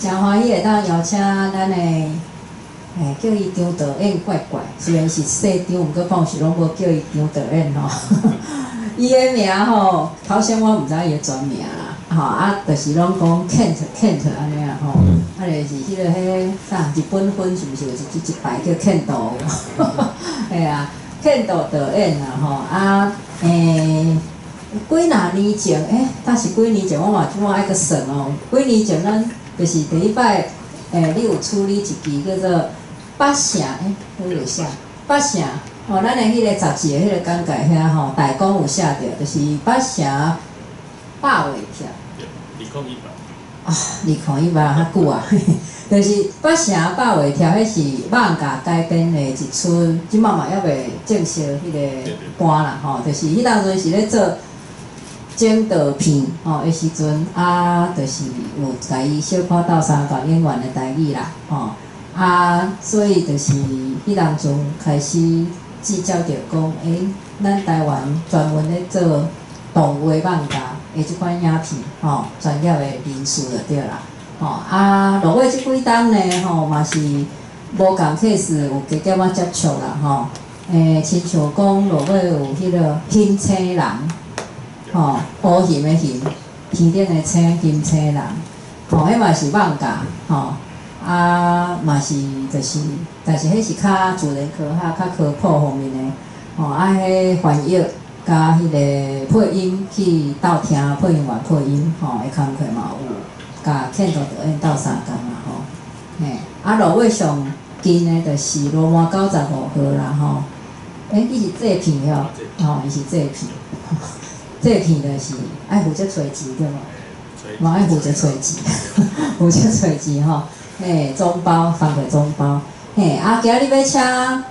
誠歡喜會當邀請咱的，叫伊張導演怪怪，雖然是姓張，毋過講是攏無叫伊張導演吼。伊的名吼，頭先我毋知伊的全名啦，吼啊，就是攏講 Kent Kent 按呢啦吼，啊，就是彼啥日本薰是毋是有一排叫 Kendo？嘿啊，Kendo 導演啦吼，啊，幾若年前，敢是幾年前，我嘛這擺愛閣算哦。幾年前咱就是第一擺，你有處理一支叫做北城，彼有寫北城，吼，咱的彼个雜誌的彼個簡介遐吼，大綱有寫著，就是北城百話帖。2018。啊，2018較久啊，就是北城百話帖，彼是艋舺改編的一齣，這擺嘛猶未正式彼个播啦吼，就是彼當陣是咧做整導片吼的時陣，啊，就是有共伊小可鬥相共演員的台語啦，吼，啊，所以就是彼當陣開始聚焦著講，咱台灣專門咧做動畫艋舺的這款影片，吼，專業的人士就對啦，吼，啊，落尾這幾冬呢，吼，嘛是無仝 case 有加減仔接觸啦，吼，親像講落尾有彼个熊星人。吼，烏熊的熊，天頂的星，熊星人，吼，彼嘛是艋舺，吼，啊，嘛是就是，但是彼是較自然科學、較科普方面的，吼，啊，彼翻譯佮彼个配音去鬥聽配音員配音，吼，的工課嘛有，共 Kent 導演鬥相共啦，吼，嘿，啊，落尾上近的就是羅馬95號啦，吼，伊是製片吼，吼，伊是製片。製片就是愛負責揣錢對無？嘛愛負責揣錢，負責揣錢吼。嘿，總包，工課總包。嘿，啊，今日欲請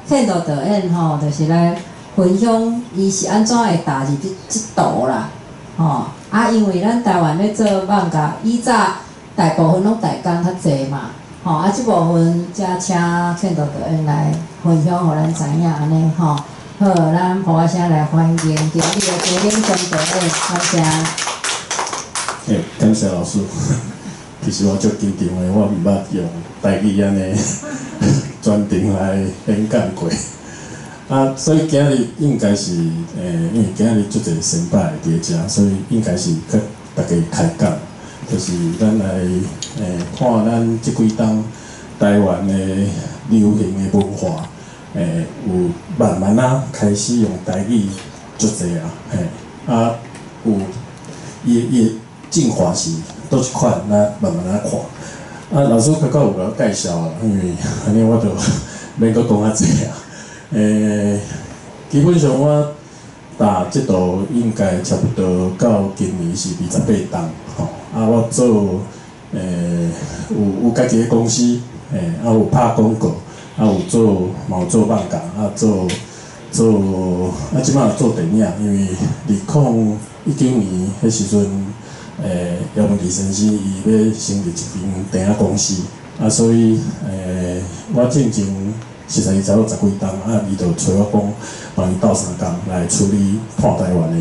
Kent 導演吼，就是來分享伊是按怎會踏入這途啦。吼，啊，因為咱台灣咧做艋舺，以早大部分攏代工較濟嘛。吼，啊，這部分才請 Kent 導演來分享，予咱知影按呢吼。好，咱噗仔聲來歡迎今日的張嶺忠導演，感謝。感謝老師。其實我足緊張的，我毋捌用台語按呢專程來演講過。啊，所以今日應該是，因為今日足濟先輩佇遮，所以應該是佮大家開講，就是咱來看咱這幾冬台灣的流行的文化，有慢慢仔開始用台語足濟啊，嘿，啊有伊的進化是佗一款，咱慢慢仔看。啊，老師較較有共我介紹啊，因為按呢我就免閣講較濟啊。基本上我踏這道應該差不多到今年是28冬吼。啊，我做有家己的公司，啊有拍廣告。啊，有做嘛有做艋舺，啊做做啊，這擺做電影，因為2019年彼時陣，葉文義先生伊欲成立一間電影公司，啊，所以我進前實在差不多十幾冬，啊，伊就揣我講，幫伊鬥相共來處理破台灣的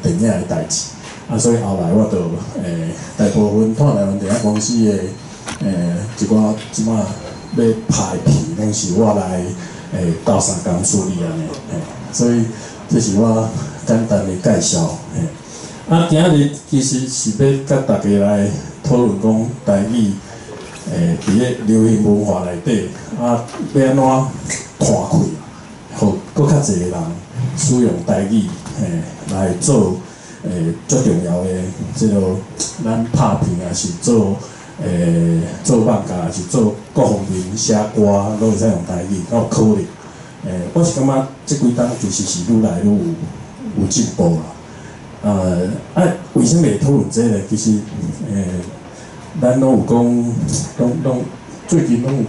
電影的代誌，啊，所以後來我就大部分破台灣電影公司的一寡這擺欲拍的片，攏是我來鬥相共處理按呢，嘿，所以這是我簡單的介紹，嘿。啊，今日其實是欲佮大家來討論講台語，佇咧流行文化內底，啊，欲按怎看開，予閣較濟人使用台語，嘿，來做足重要的這个咱拍片，抑是做艋舺，抑是做各方面寫歌，攏會使用台語，敢有可能？我是感覺這幾冬其實是愈來愈有進步啦。啊，為啥物會討論這个呢？其實，咱攏有講，攏最近攏有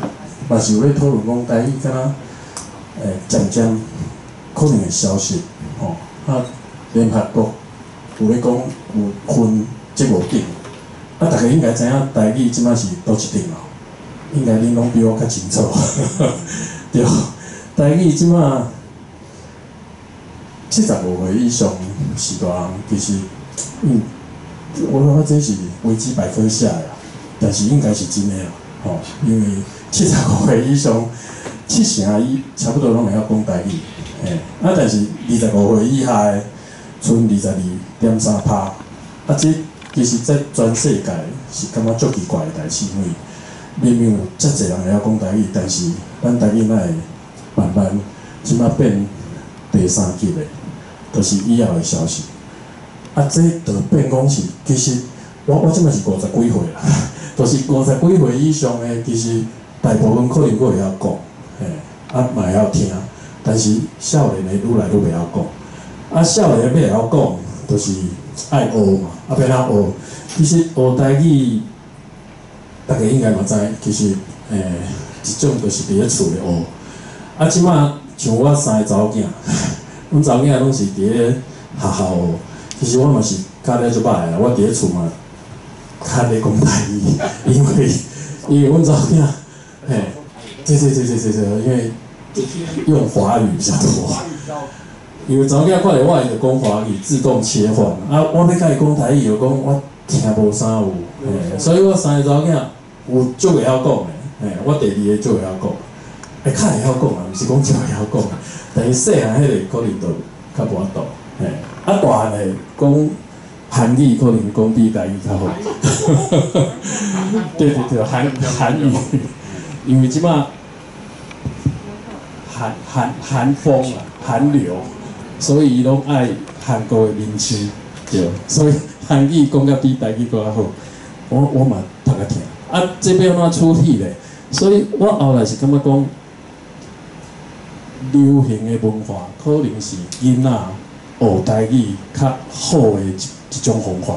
嘛是有咧討論講台語敢若漸漸可能會消失，吼。啊，聯合國有咧講有分這五等。啊，大家應該知影台語這擺是佗一等哦，應該恁攏比我較清楚。對，台語這擺75歲以上序大人，其實，我感覺這是維基百科寫的啦。但是應該是真的啊，吼，因為75歲以上，七成以差不多攏會曉講台語，嘿，啊，但是25歲以下的，賰22.3%，啊，這其實在全世界是感覺足奇怪的代誌，因為明明有遮濟人會曉講台語，但是咱台語哪會慢慢這馬變第三級的，就是以後的消息。啊，這就變講是，其實我這馬是五十幾歲啦，就是五十幾歲以上的，其實大部分可能閣會曉講，嘿，啊嘛會曉聽，但是少年的愈來愈袂曉講。啊，少年的欲會曉講，就是愛學嘛，啊，欲按怎學？其實學台語，大家應該嘛知，其實一種就是佇咧厝咧學。啊，這馬像我三个查某囝，阮查某囝攏是佇咧學校學。其實我嘛是教了足歹啦，我佇咧厝嘛較咧講台語，因為阮查某囝，嘿，對對對對對對，因為用華語比較多。因為查某囝看著我，伊就講華語，自動切換。啊，我欲共伊講台語，就講我聽無啥有，嘿，所以我三个查某囝有足會曉講的，嘿，我第二个足會曉講，會較會曉講啊，毋是講足會曉講，但是細漢彼个可能就較無法度，嘿，啊大漢的講韓語可能講比台語較好，對對對，韓語，因為這馬韓風啊，韓流，所以伊攏愛韓國的明星，對，所以韓語講甲比台語閣較好，我嘛讀較聽。啊，這欲按怎處理咧？所以我後來是感覺講，流行的文化可能是囡仔學台語較好的一種方法，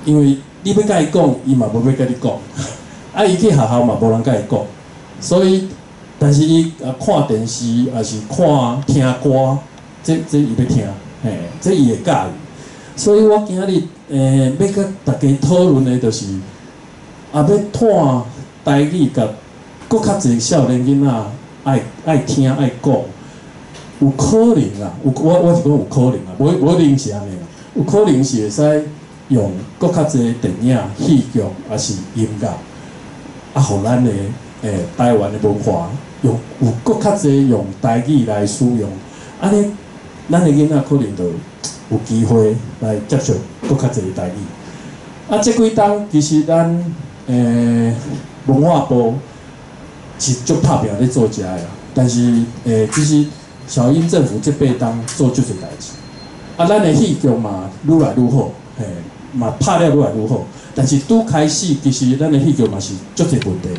因為你欲共伊講，伊嘛無欲共你講，啊，伊去學校嘛無人共伊講，所以，但是伊啊看電視，抑是看聽歌，這伊欲聽，嘿，這伊會佮意。所以我今日欲共大家討論的，就是啊，欲湠台語共閣較濟少年囡仔愛聽愛講，有可能啊，有我是講有可能啊，無一定是按呢啦，有可能是會使用閣較濟電影、戲劇，抑是音樂，啊，予咱的台灣的文化用有閣較濟用台語來使用，按呢，咱的囡仔可能就有機會來接觸閣較濟台語。啊，這幾冬其實咱文化部是足拍拚咧做這个啦，但是其實小英政府這八冬做足濟代誌，啊，咱的戲劇嘛愈來愈好，嘿，嘛拍了愈來愈好。但是拄開始，其實咱的戲劇嘛是足濟問題，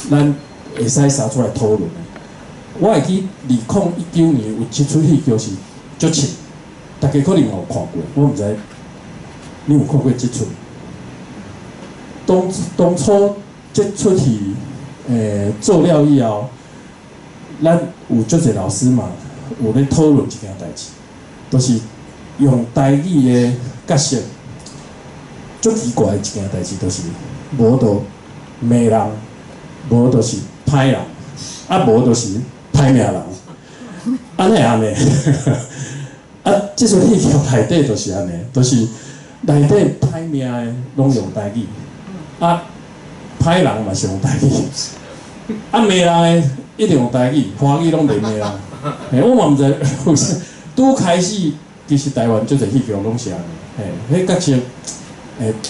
咱會使捎出來討論的。我會記2019年有一齣戲劇是足凊，大家可能有看過，我毋知你有看過這齣？當初這齣戲做了以後，咱有足濟老師嘛，有咧討論一件代誌，就是用台語的角色，足奇怪的一件代誌，就是無就罵人，無就是歹人，啊無就是歹命人，按呢按呢？啊，這齣戲劇內底就是按呢，就是內底歹命的攏用台語，啊，歹人嘛是用台語，啊罵人的一定用台語，華語攏袂罵人。嘿，我嘛毋知為啥，拄開始其實台灣足濟戲劇攏是按呢，嘿，彼角色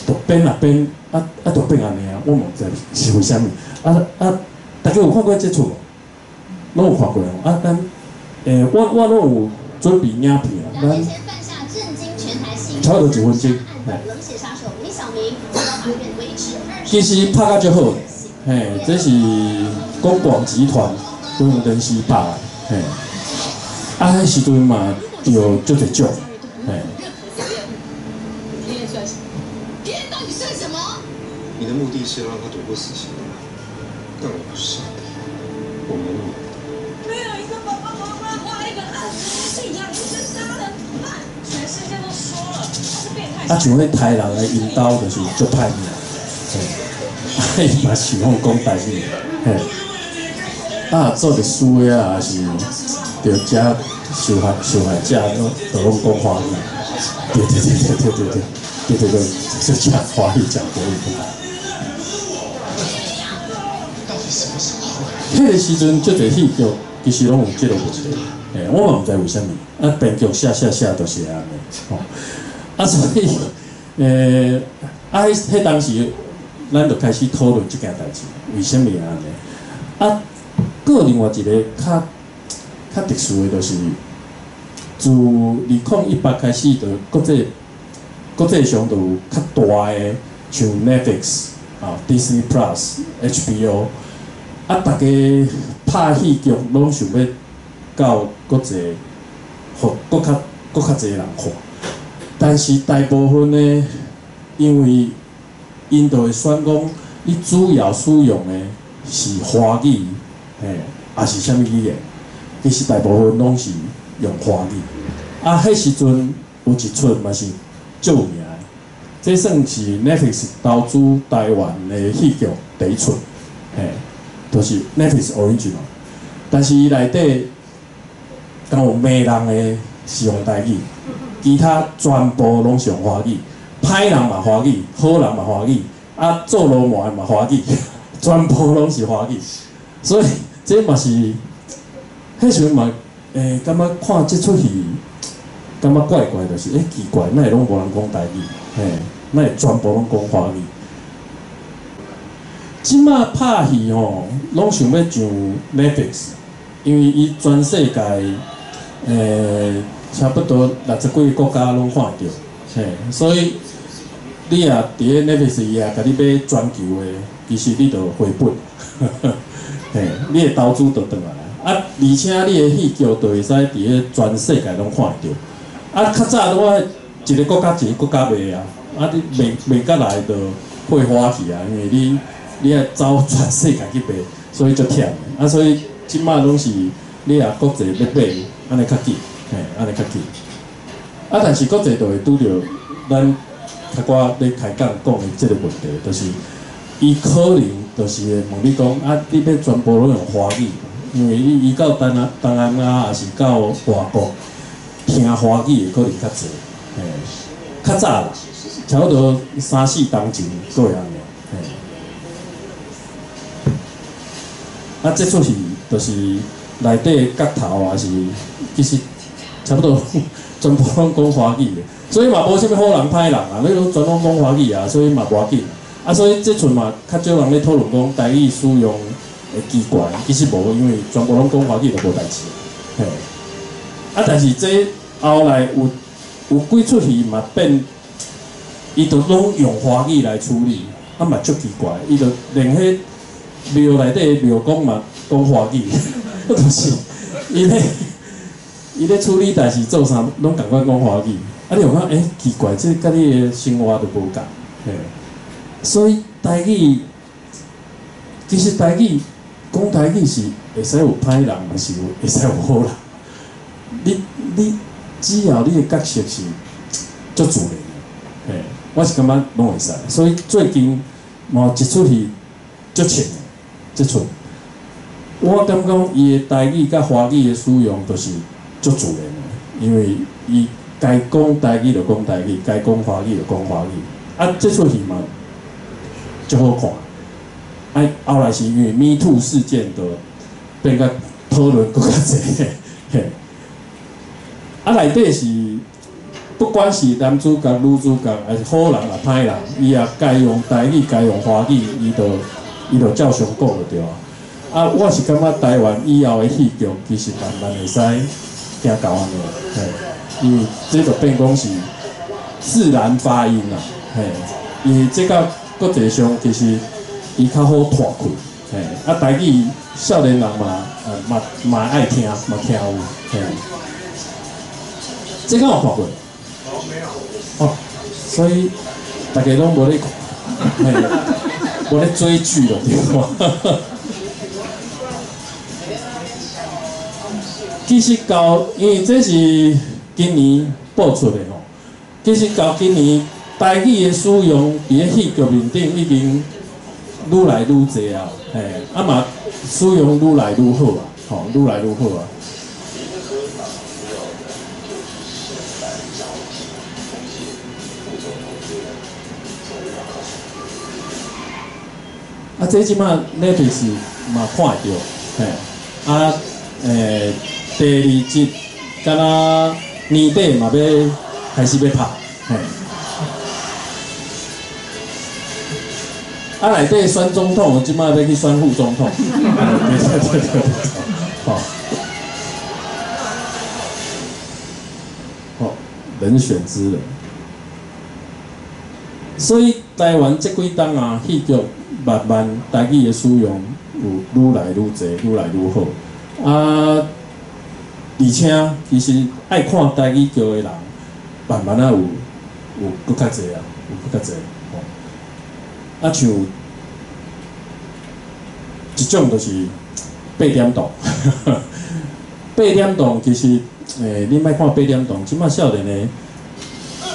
就變啊變，啊啊就變按呢啊，我嘛毋知是為啥物。啊啊，大家有看過這齣無？攏有看過哦。啊，咱我攏有準備影片啊，咱差不多一分鐘，嘿。其實拍甲足好，嘿，這是公廣集團中央電視拍的，嘿。啊，彼時陣嘛得足濟獎，嘿。你的目的是要讓他躲過死刑，但我不是上帝，我沒那麼。沒有一個爸爸媽媽挖一個25歲養一個殺人犯，全世界都說了他是變態。啊，像彼刣人的𪜶兜就是足歹命，嘿，啊，伊嘛是講講台語，嘿，啊，做律師的啊，也是著遮受害者攏都攏講華語，對對對對對對對對對對，就講華語講國語。彼个時陣，足濟戲劇其實攏有這個問題。欸，我嘛毋知為啥物，啊，編劇寫寫寫就是按呢，吼。啊，所以，啊，彼當時，咱就開始討論這件代誌，為啥物按呢？啊，閣另外一個較特殊的，就是自2018開始，就國際上就有較大的，像 Netflix 啊、Disney Plus、HBO，啊，逐家拍戲劇攏想欲到國際，予閣較濟人看。但是大部分呢，因為𪜶就會選講，你主要使用的是華語，嘿，抑是啥物語言？其實大部分攏是用華語。啊，彼時陣有一齣嘛是足有名的，這算是 Netflix 投資台灣的戲劇第一齣，嘿，就是 Netflix Original。但是伊內底敢有罵人的是用台語，其他全部攏是用華語，歹人嘛華語，好人嘛華語，啊做流氓的嘛華語，全部攏是華語。所以這嘛是，彼時陣嘛，感覺看這齣戲，感覺怪怪，就是，奇怪，哪會攏無人講台語？嘿，哪會全部攏講華語？這馬拍戲吼，攏想欲上 Netflix，因為伊全世界，差不多60幾个國家攏看會著，嘿，所以你若佇咧 Netflix 伊也共你買全球的，其實你就回本，嘿，你的投資就轉來。啊，而且你的戲劇就會使佇咧全世界攏看會著。啊，較早攏愛一个國家一个國家賣啊，啊，你賣甲來就火花去啊，因為你愛走全世界去賣，所以足忝的。啊，所以這馬攏是你若國際欲買，按呢較緊，嘿，按呢較緊。啊，但是國際就會拄著咱較寡咧開講講的這个問題，就是伊可能就是會問你講，啊，你欲全部攏用華語，因為伊到東南亞，抑是到外國，聽華語的可能較濟，嘿，較早啦，差不多三四冬前閣會按呢，嘿。啊，這齣戲就是內底角頭也是，其實差不多全部攏講華語的，所以嘛無啥物好人歹人啊，你攏全攏講華語啊，所以嘛無要緊。啊，所以這齣嘛較少人咧討論講台語使用會奇怪，其實無，因為全部攏講華語就無代誌。嘿，啊，但是這後來有幾齣戲嘛變，伊就攏用華語來處理，啊嘛足奇怪，伊就連彼廟內底的廟公嘛講華語，就是伊咧處理代誌做啥，攏仝款講華語。啊，你有感覺奇怪，這佮你的生活就無仝，嘿。所以台語其實台語講台語是會使有歹人，嘛是有會使有好人。你只要你的角色是足自然的，嘿，我是感覺攏會使。所以最近嘛有一齣戲足穿的，這齣我感覺伊的台語佮華語的使用都是足自然的，因為伊該講台語就講台語，該講華語就講華語。啊，這齣戲嘛足好看。啊，後來是因為 Me Too 事件，就變甲討論閣較濟。嘿，啊，內底是不管是男主角、女主角，還是好人抑歹人，伊也該用台語、該用華語，伊就照常講就對啊。啊，我是感覺台灣以後的戲劇其實慢慢會使行到按呢，嘿，因為這就變講是自然發音啦，嘿，因為這甲國際上其實伊較好脫開，嘿，啊，台語少年人嘛愛聽，嘛聽有，嘿，這敢有看過？哦，所以大家攏無咧看，嘿，無咧追劇咯，對無？其實到，因為這是今年播出的吼，其實到今年台語的使用佇咧戲劇面頂已經愈來愈濟啊，嘿，啊嘛使用愈來愈好啊，吼，愈來愈好啊。啊，這這擺 Netflix 嘛看會著，嘿，啊，第二集敢若年底嘛欲開始欲拍，嘿。啊，內底選總統，這擺欲去選副總統，對對對對，吼，吼，人選之人。所以台灣這幾冬啊，戲劇慢慢台語的使用有愈來愈濟，愈來愈好。啊，而且其實愛看台語劇的人，慢慢仔有閣較濟啊，有閣較濟。啊，像一種就是八點檔，八點檔其實，你莫看八點檔，這擺少年的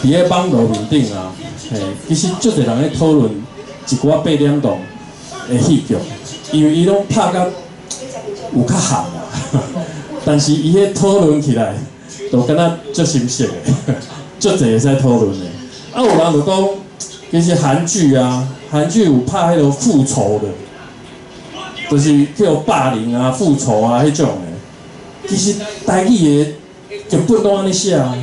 佇咧網路面頂啊，其實足濟人咧討論一寡八點檔的戲劇，因為伊攏拍甲有較譀啊，但是伊彼討論起來，就敢若足深色的，足濟會使討論的。啊，有人就講，其實韓劇啊。韓劇有拍彼个復仇的，就是去予霸凌啊、復仇啊彼種的。其實台語的劇本攏按呢寫啊。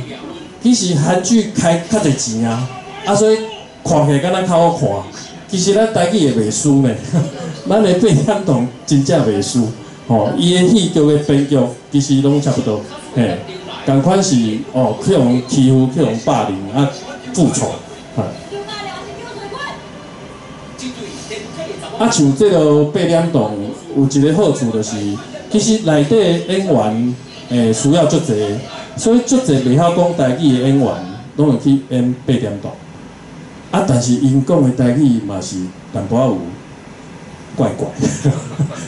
其實韓劇開較濟錢啊，啊所以看起來敢若較好看。其實咱台語的袂輸呢，咱的八點檔真正袂輸。吼，伊的戲劇的編劇其實攏差不多，嘿，仝款是哦，去予欺負、去予霸凌啊，復仇。啊，像這个八點檔有一个好處就是，其實內底演員需要足濟，所以足濟袂曉講台語的演員，攏會去演八點檔。啊，但是𪜶講的台語嘛是淡薄仔有怪怪，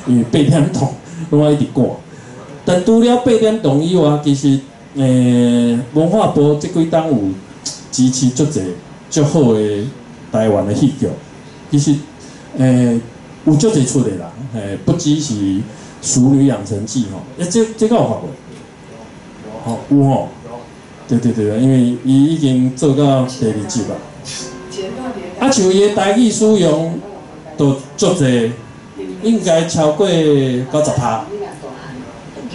因為八點檔攏愛一直趕。但除了八點檔以外，其實文化部這幾冬有支持足濟足好的台灣的戲劇，其實。有足濟出的啦，不只是《淑女養成記》吼，這敢有看過？吼，有吼。對對對，因為伊已經做到第二集啦。啊，像伊的台語使用，就足濟，應該超過90%，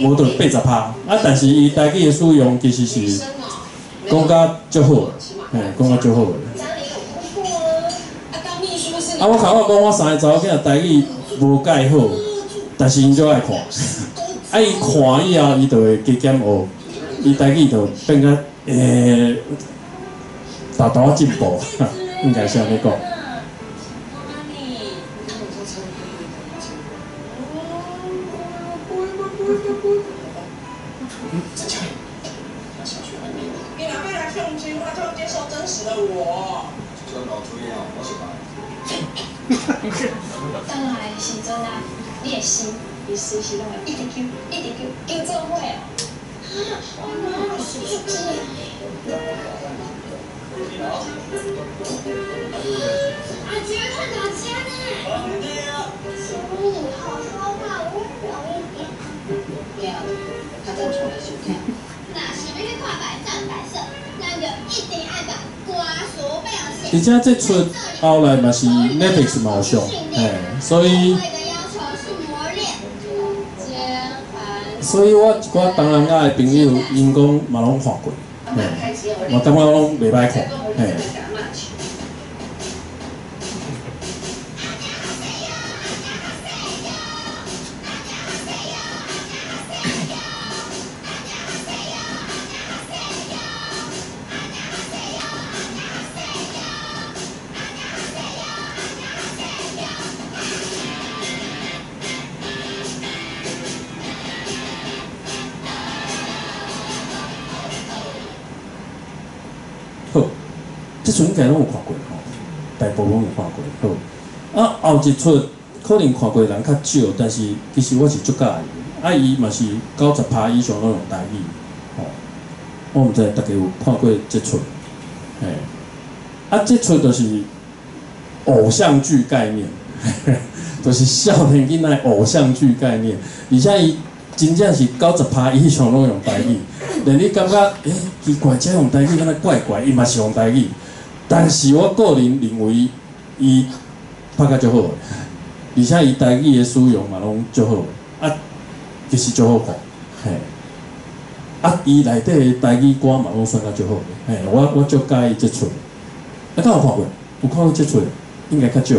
無就80%。啊，但是伊台語的使用其實是講甲足好，嘿，講甲足好的。啊！我甲我講，我三个查某囝台語無蓋好，但是𪜶足愛看。啊！伊看以後，伊就會加減學，伊台語就變甲沓沓仔進步，應該是按呢講。转来的时阵啊，你的心伊隨時攏會一直揪，一直揪，揪做伙哦。啊，我哪有手機啊？啊，絕看到家呢。請你以後說話溫柔一點。對啊，較早厝的手機。若是欲去看白戰白色，咱就一定愛共歌詞表現。而且這齣後來嘛是 Netflix 嘛有上，嘿，所以，所以我一寡東南亞的朋友，𪜶講嘛攏看過，嘿，我感覺攏袂歹看，嘿。好，這齣應該攏有看過吼，大部分有看過。好，啊後一齣可能看過的人較少，但是其實我是足佮意的。啊，伊嘛是90%以上攏用台語，吼。我毋知大家有看過這齣，嘿。啊，這齣就是偶像劇概念，就是少年囡仔偶像劇概念，而且伊真正是90%以上攏用台語。連你感覺，奇怪，這用台語敢若怪怪，伊嘛是用台語，但是我個人認為，伊拍甲足好的，而且伊台语的使用嘛攏足好，啊，其實足好看，嘿。啊，伊內底的台語歌嘛攏選甲足好的，嘿，我足佮意這齣。啊，敢有看過？有看過這齣？應該較少。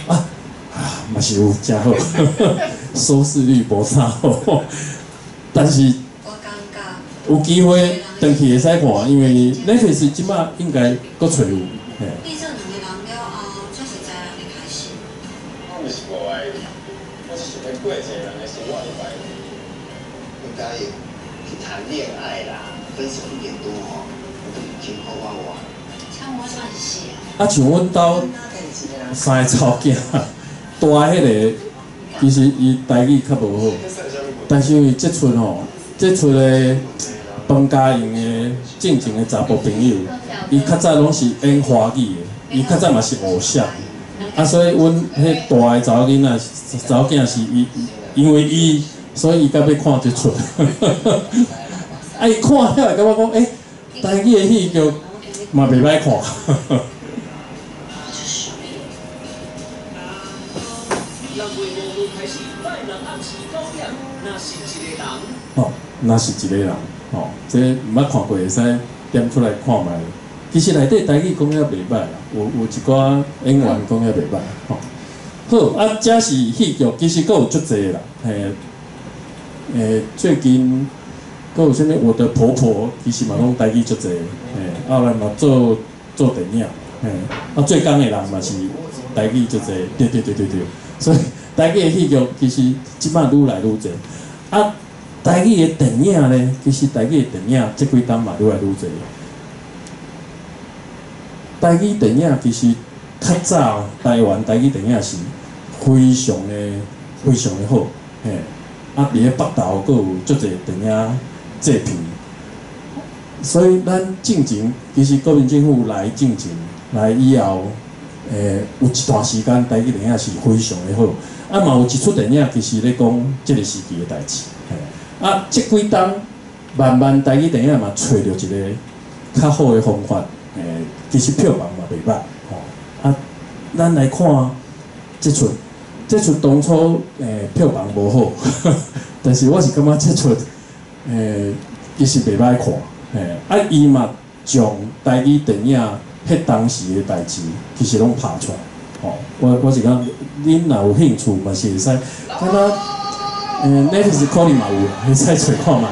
啊啊，嘛是有誠好，收視率無啥好，但是有機會轉去會使看，因為 Netflix 這擺應該閣揣有。嘿。你做兩个人了後，才是災難的開始。我毋是無愛你，我只想欲過一个人的生活禮拜。不答應去談戀愛啦，分手一年多吼，我都挺好我我。像我算是啊，像阮兜三個查某囝，大彼个其實伊台語較無好，但是因為這齣吼，這齣的彭佳瑩的進前的查埔朋友，伊較早攏是演華語的，伊較早嘛是偶像，啊，所以阮彼大的查某囡仔、查某囝是伊，因為伊，所以伊才欲看這齣。啊，伊看了會感覺講，欸，台語的戲劇嘛袂歹看。吼，若是一个人，吼，這毋捌看過會使點出來看覓。其實內底台語講了袂歹啦，有一寡演員講了袂歹，吼。好，啊，這是戲劇，其實閣有足濟啦，嘿，最近閣有啥物？我的婆婆其實嘛攏台語足濟，嘿，後來嘛做電影，嘿，啊，做工的人嘛是台語足濟，對對對對對，所以台語的戲劇其實這擺愈來愈濟，啊。台語的電影咧，其實台語的電影這幾冬嘛愈來愈濟。台語電影其實較早台灣台語電影是非常的非常的好，嘿。啊，佇咧北投閣有足濟電影製片，所以咱進前其實國民政府來進前來以後，有一段時間台語電影是非常的好，啊嘛有一齣電影其實咧講這個時期的代誌。啊，這幾冬慢慢台語電影嘛揣著一個較好的方法，其實票房嘛袂歹，吼。啊，咱來看這齣，這齣當初票房無好，但是我是感覺這齣其實袂歹看，啊，伊嘛將台語電影彼當時的代誌其實攏拍出來，吼。我是講，恁若有興趣嘛是會使，敢若。Netflix 可能嘛有，會使揣看覓。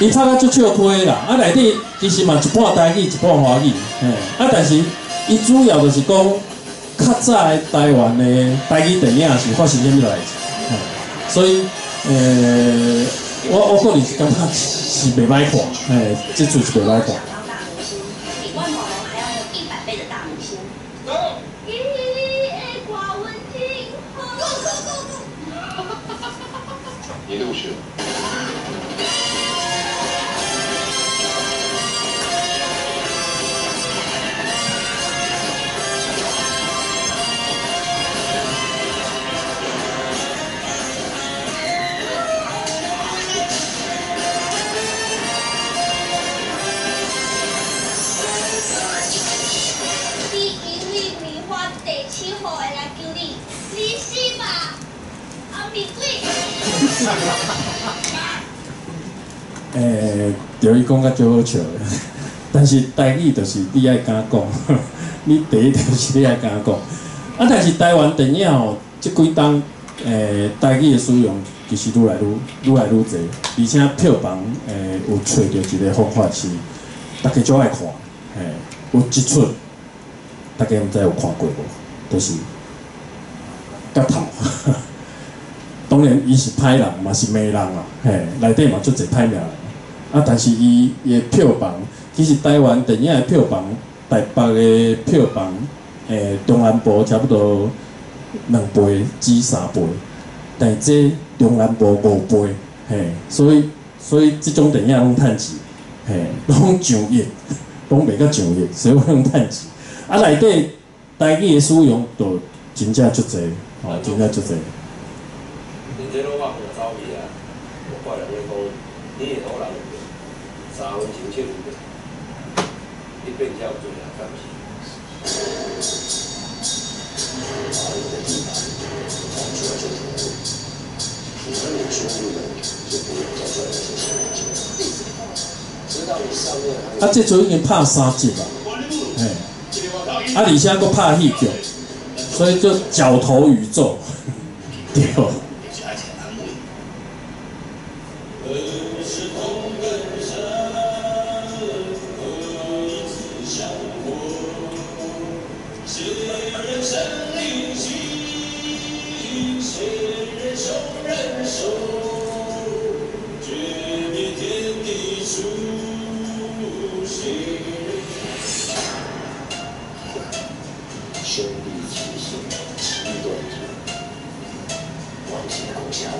伊拍甲足笑虧啦，啊內底其實嘛一半台語一半華語，嘿，啊但是伊主要就是講較早的台灣的台語電影是發生啥物代誌，所以我個人是感覺是袂歹看，嘿，這齣是袂歹看。你錄取了。你因為梅花第七號會來求你，你死吧，阿米鬼！對，伊講甲足好笑的，但是台語就是你愛敢講，你第一就是你愛敢講。啊，但是台灣電影吼，這幾冬台語的使用其實愈來愈濟，而且票房有揣著一個方法是，大家足愛看，嘿，有一齣，大家毋知有看過無？就是角頭。當然，伊是歹人嘛，是罵人啦，嘿，內底嘛足濟歹命人。啊，但是伊的票房，其實台灣電影的票房，台北的票房，中南部差不多2倍至3倍，但這中南部5倍，嘿，所以這種電影攏趁錢，嘿，攏上億，攏賣甲上億，所以攏趁錢。啊，內底台語的使用就真正足濟，吼，真正足濟。恁這老仔婆走去啊！我怪人咧講，你的頭人有3分錢七分。你變遮有罪啊，敢是？把你的地盤講出來就是你和你兄弟們就不用再賺那些小錢。知道你上面啊，這出已經拍三集啊，嘿，啊，而且閣拍戲劇，所以就角頭宇宙，對。兄弟齊心，其利斷金，完全講笑話。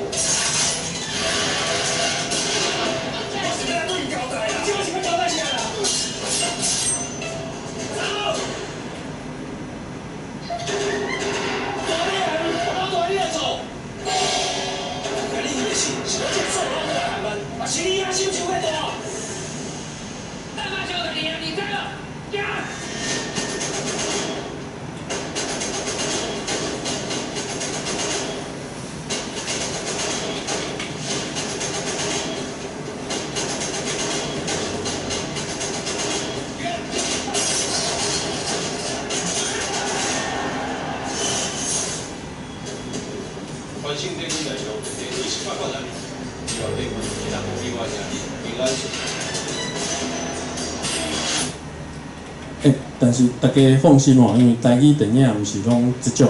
欸，但是大家放心哦，因為台語電影毋是攏這種，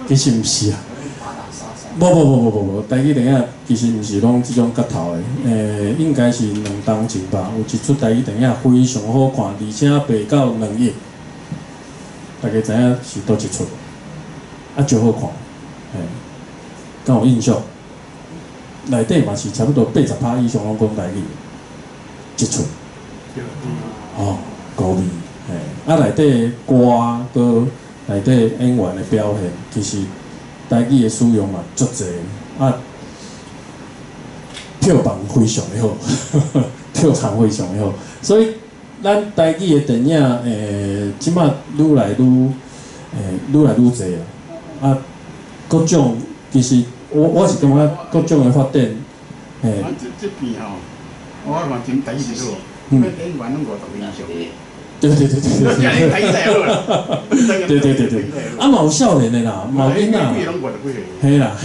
其實毋是啊。無無無無無無，台語電影其實毋是攏這種角頭的，欸，應該是兩冬前吧，有一出台語電影非常好看，而且賣到2億，大家知影是佗一出？啊，足好看，欸，敢有印象？內底嘛是差不多80%以上攏講台語，這出，哦，高味。嘿，啊，內底歌，閣內底演員的表現，其實台語的使用嘛足濟，啊，票房非常的好，票房非常的好，所以咱台語的電影，這馬愈來愈，愈來愈濟啊，啊，各種其實我是感覺各種的發展，嘿。啊，這邊吼，我看真台語是好，演員攏50歲以上。對對對對對，對對對對，啊嘛有少年的啦，嘛有囡仔，嘿啦。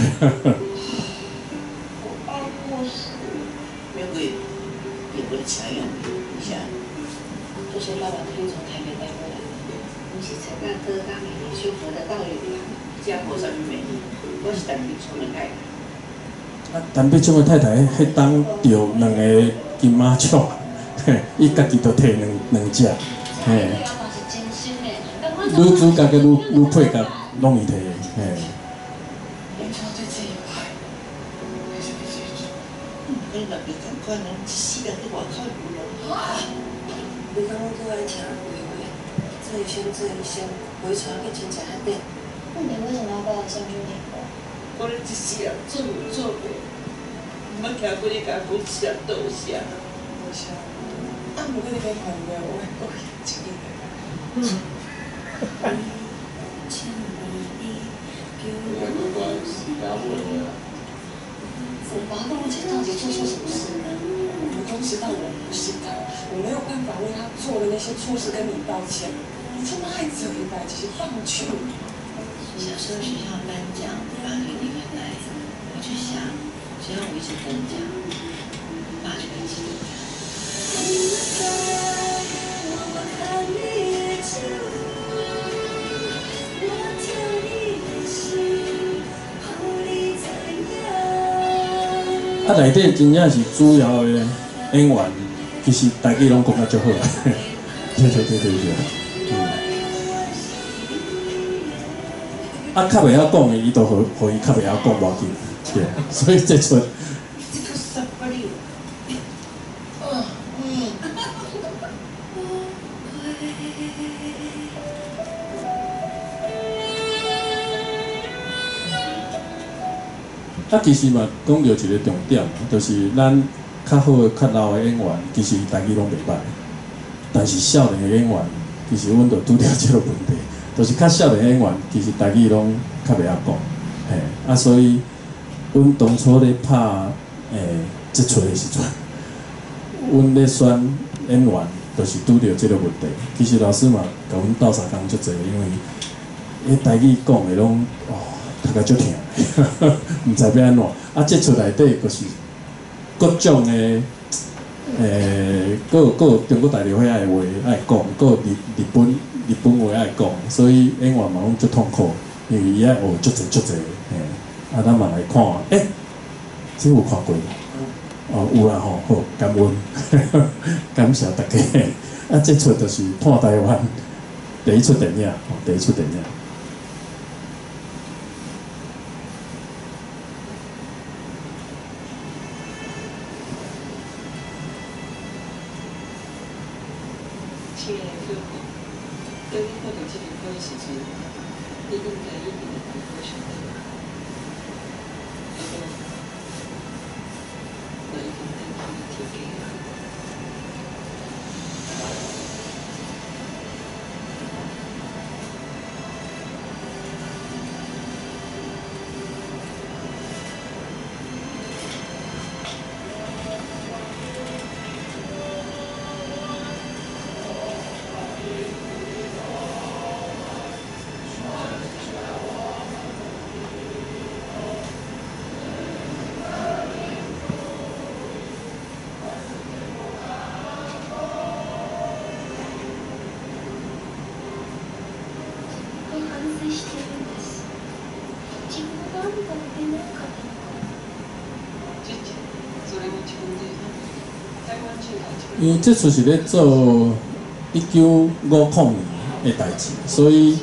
這是爸爸特意從台北帶過來的，不是陳大哥剛給你修復的道侶嗎？這無啥物名，我是陳碧聰的太太。啊，陳碧聰的太太，彼當著兩個金馬獎，伊家己就提兩隻。嘿，女主角佮女配角攏伊提的，嘿。你讲我阁爱听人话话，这一生这一生，遗传去亲像遐底。那你为什么要爸爸送去美国？我咧一世人做有做袂，毋捌听过你共讲一声多谢。多谢。啊，毋过你免烦恼，我会阁真紧回来。我爸跟我姐到底做错什么事了？你们都知道我不是他，我没有办法为他做的那些错事跟你道歉。你这么爱责一代，只是放弃。小时候学校颁奖，爸就一定会来，我就想，只要我一直得奖，爸就会记得。啊，內底真正是主要的演員，其實大家攏講甲足好。對對對對對，嗯。啊，較袂曉講的，伊都予伊較袂曉講無要緊，對。所以這出。啊，其實嘛，講著一個重點，就是咱較好、較老的演員，其實台語攏袂䆀。但是少年的演员，其實阮就拄著這個問題，就是較少年演員，其實台語攏較袂曉講，嘿，啊，所以阮當初咧拍這齣的時陣，阮咧選演員，就是拄著這個問題。其實老師嘛，共阮鬥相共足濟，因為彼台語講的攏哦，讀甲足疼，毋知欲按怎。啊，這齣內底閣是各種的。閣有中國大陸遐的話愛講，閣有日本話愛講，所以演員嘛攏足痛苦，因為伊愛學足濟足濟，嘿，啊，咱嘛來看，這有看過無？哦，有啦吼，好，感恩，感謝大家。啊，這齣就是破台灣第一齣電影，吼，第一齣電影。親愛的客戶，當你看到這張票的時陣，你應該已經會好想到，阿母嘛已經轉去天家啊。反省してるんです。自分が何か足りなかったのか。姐姐，それも自分で台灣人が自分因為這齣是咧做1950年的代誌，所以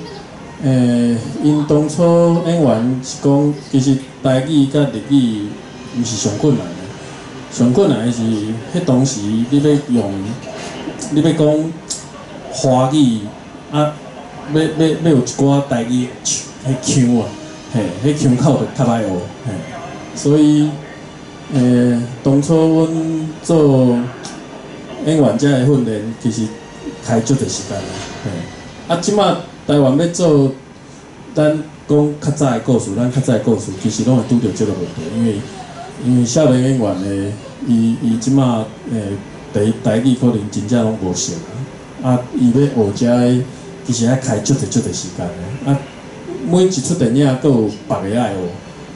，𪜶當初演員是講，其實台語佮日語毋是上困難的，上困難的是，彼當時你欲用，你欲講華語啊，欲有一寡台語彼腔啊，嘿，彼腔口就較歹學，嘿，所以，當初阮做演員遮的訓練，其實開足濟時間的，嘿。啊，這馬台灣欲做，咱講較早的故事，咱較早的故事其實攏會拄著這個問題，因為少年演員的，伊這馬台語可能真正攏無熟啊，伊欲學遮的，其實愛開足濟足濟時間的，啊，每一齣電影閣有別个愛學，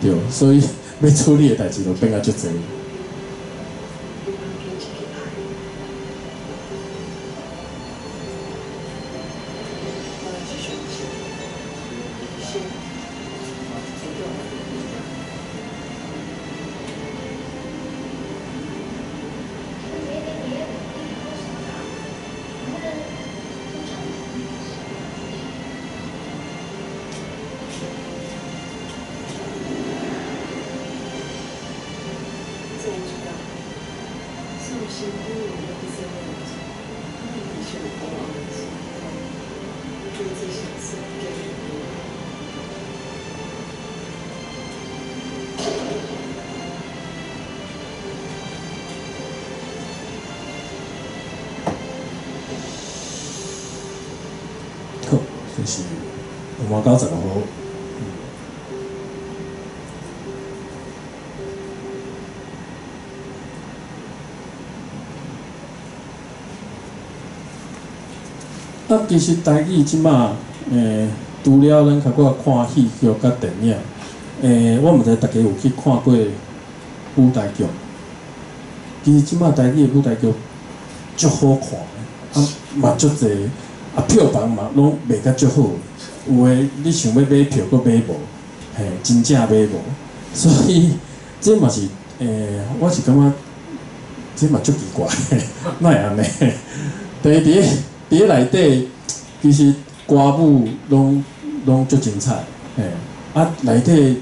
對，所以欲處理的代誌就變甲足濟。好，就是595號。啊，其實台語這馬，除了咱較早看戲劇佮電影，我毋知大家有去看過舞台劇。其實這馬台語的舞台劇足好看的，啊嘛足濟，啊票房嘛攏賣甲足好。有的你想欲買票，閣買無，嘿，真正買無。所以這嘛是，我是感覺這嘛足奇怪，哪會按呢？第一，佇咧內底，其實歌舞攏足精彩，嘿，啊內底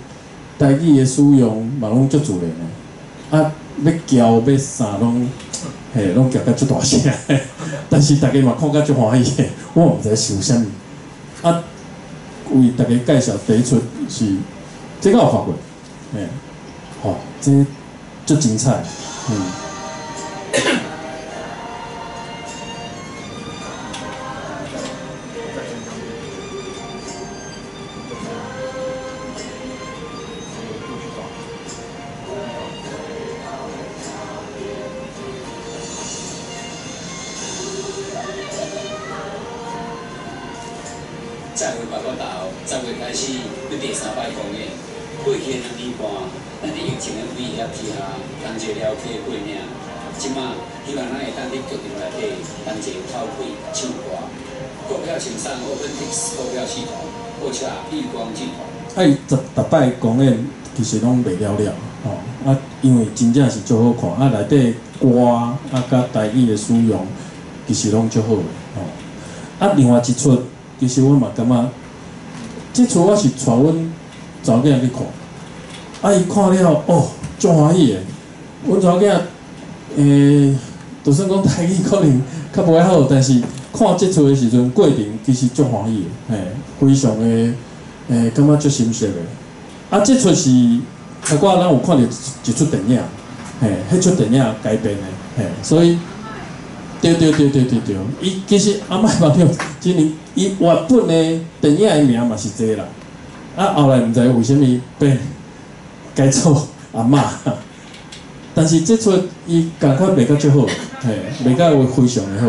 台語的使用嘛攏足自然的，啊欲叫欲啥攏，嘿，攏叫甲足大聲，但是大家嘛看甲足歡喜的，我毋知是啥物，啊為大家介紹第一齣是，這个有看過，嘿，吼，這足精彩，嗯。再会别个头，10月开始要第三摆公演。过去的2年半，咱伫疫情的威胁之下，同齐了解过领。这马希望咱会当伫剧场内底同齐透气唱歌。购票请上 OpenTix 购票系统，或洽绿光剧团。啊，伊逐逐摆公演其实拢卖了了，吼啊，因为真正是足好看，啊，内底歌啊，佮台语的使用，其实拢足好的，吼。啊，另外一出，其实我嘛感觉，这出我是带阮查某囝去看，啊，伊看了哦，足欢喜的。阮查某囝，就算讲台语可能较无遐好，但是看这出的时阵，过程其实足欢喜的，嘿，非常的。感觉足心适的。啊，这出是，包括咱有看著一出电影，嘿，彼出电影改编的，嘿，所以，对对对对对对，伊其实阿嬷梦想，真的，伊原本的电影的名嘛是这啦，啊，后来毋知为啥物变改做阿嬷，但是这出伊仝款卖甲足好，嘿，卖甲有非常的好。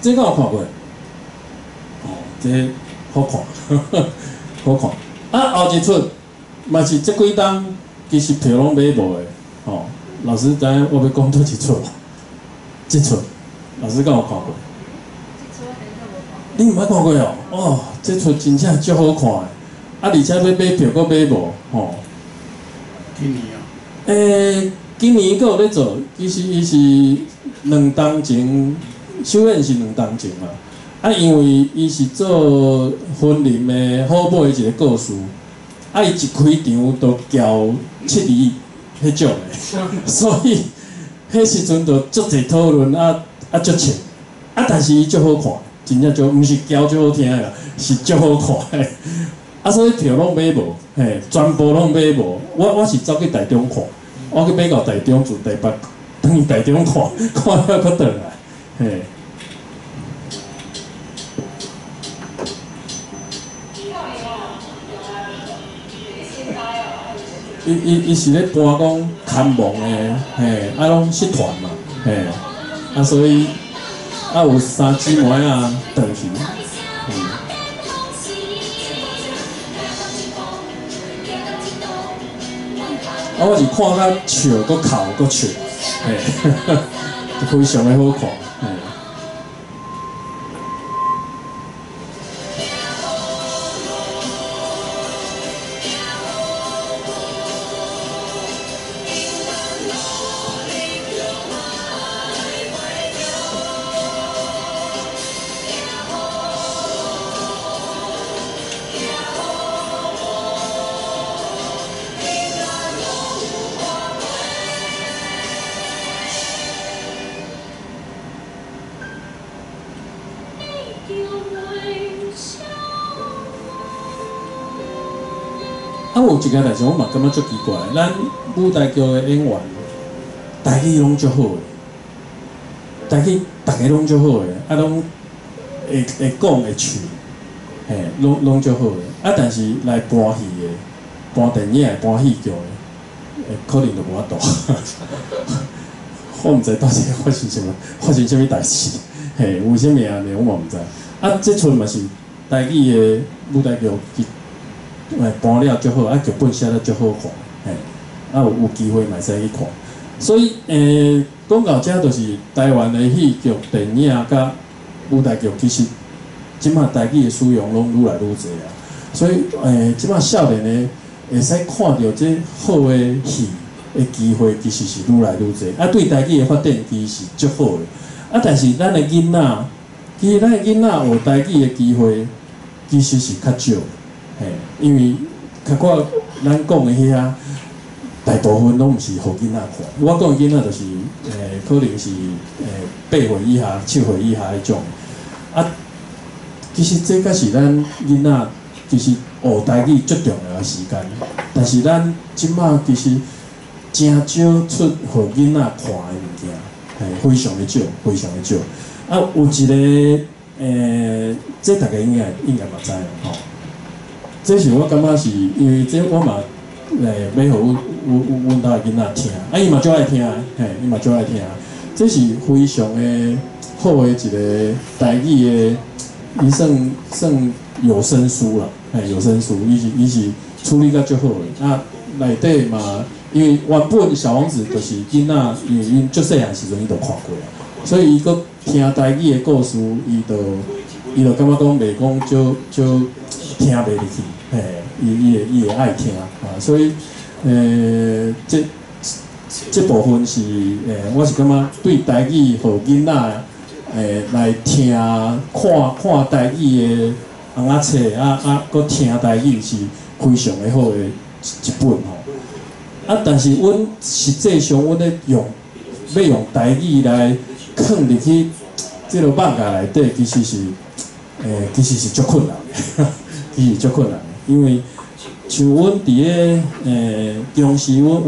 这敢有看过？哦，这好看，好看。啊，后一出嘛是这几冬其实票拢买无的，吼。老师知影我欲讲佗一出无？这出老师敢有看过？你毋捌看过哦？哦，这出真正足好看的，啊，而且欲买票阁买无，吼。今年哦。今年阁有咧做，其实伊是两冬前。首演是两冬前嘛，啊，因为伊是做云林的好尾的一个故事，啊，伊一开场就叫七字彼种的，所以彼时阵就足济讨论，啊啊足笑，啊，但是伊足好看，真正足，毋是叫足好听的啦，是足好看的，啊，所以票拢买无，嘿，全部拢买无，我是走去台中看，我去买到台中自台北，转去台中看，看了阁转来。嘿。伊是咧搬讲牵亡的，嘿，啊拢失传嘛，嘿，啊所以啊有三姊妹啊转去，啊我是看甲笑，阁哭阁笑，嘿，非常的好看。啊，有一个代志，我嘛感觉足奇怪。咱舞台剧的演员，台语拢足好的，台语逐个拢足好的，啊，拢会讲会唱，嘿，拢足好的。啊，但是来搬戏的、搬电影的、搬戏剧的，可能就无法度。我毋知到底发生啥物，发生啥物代志，嘿，为啥物按呢？我嘛毋知。啊，这出嘛是台语的舞台剧。搬了足好，啊，剧本写得足好看，嘿，啊有机会嘛会使去看。所以，讲到遮就是台湾的戏剧、电影佮舞台剧，其实这马台语的使用拢愈来愈济啊。所以，这马少年的会使看著这好的戏，的機會其實是愈來愈濟，啊，對台語的發展其實是足好的。啊，但是咱的囡仔，其實咱的囡仔學台語的機會其實是較少，嘿，因為較寡咱講的遐大部分攏毋是予囡仔看。我講的囡仔就是，可能是8歲以下、7歲以下彼種。啊，其實這才是咱囡仔其實學台語最重要的時間。但是咱這馬其實誠少出予囡仔看的物件，嘿，非常的少，非常的少。啊，有一個，這大家應該嘛知啦，吼。這是我感覺是因為這我嘛，欲予阮兜的囡仔聽，啊，伊嘛足愛聽的，嘿，伊嘛足愛聽。這是非常的好的一個台語的，伊算有聲書啦，嘿，有聲書，伊是處理甲足好的。啊，內底嘛，因為原本小王子就是囡仔，因為𪜶足細漢時陣伊就看過啊，所以伊閣聽台語的故事，伊就感覺講袂講足足聽袂入去，嘿，伊會愛聽啊，所以這部分是我是感覺對台語予囡仔來聽看看台語的尪仔冊啊，閣聽台語是非常的好的一本吼。啊，但是阮實際上阮咧用欲用台語來囥入去這个艋舺內底，其實是足困難的，其實足困難的，因為像阮佇咧中視，阮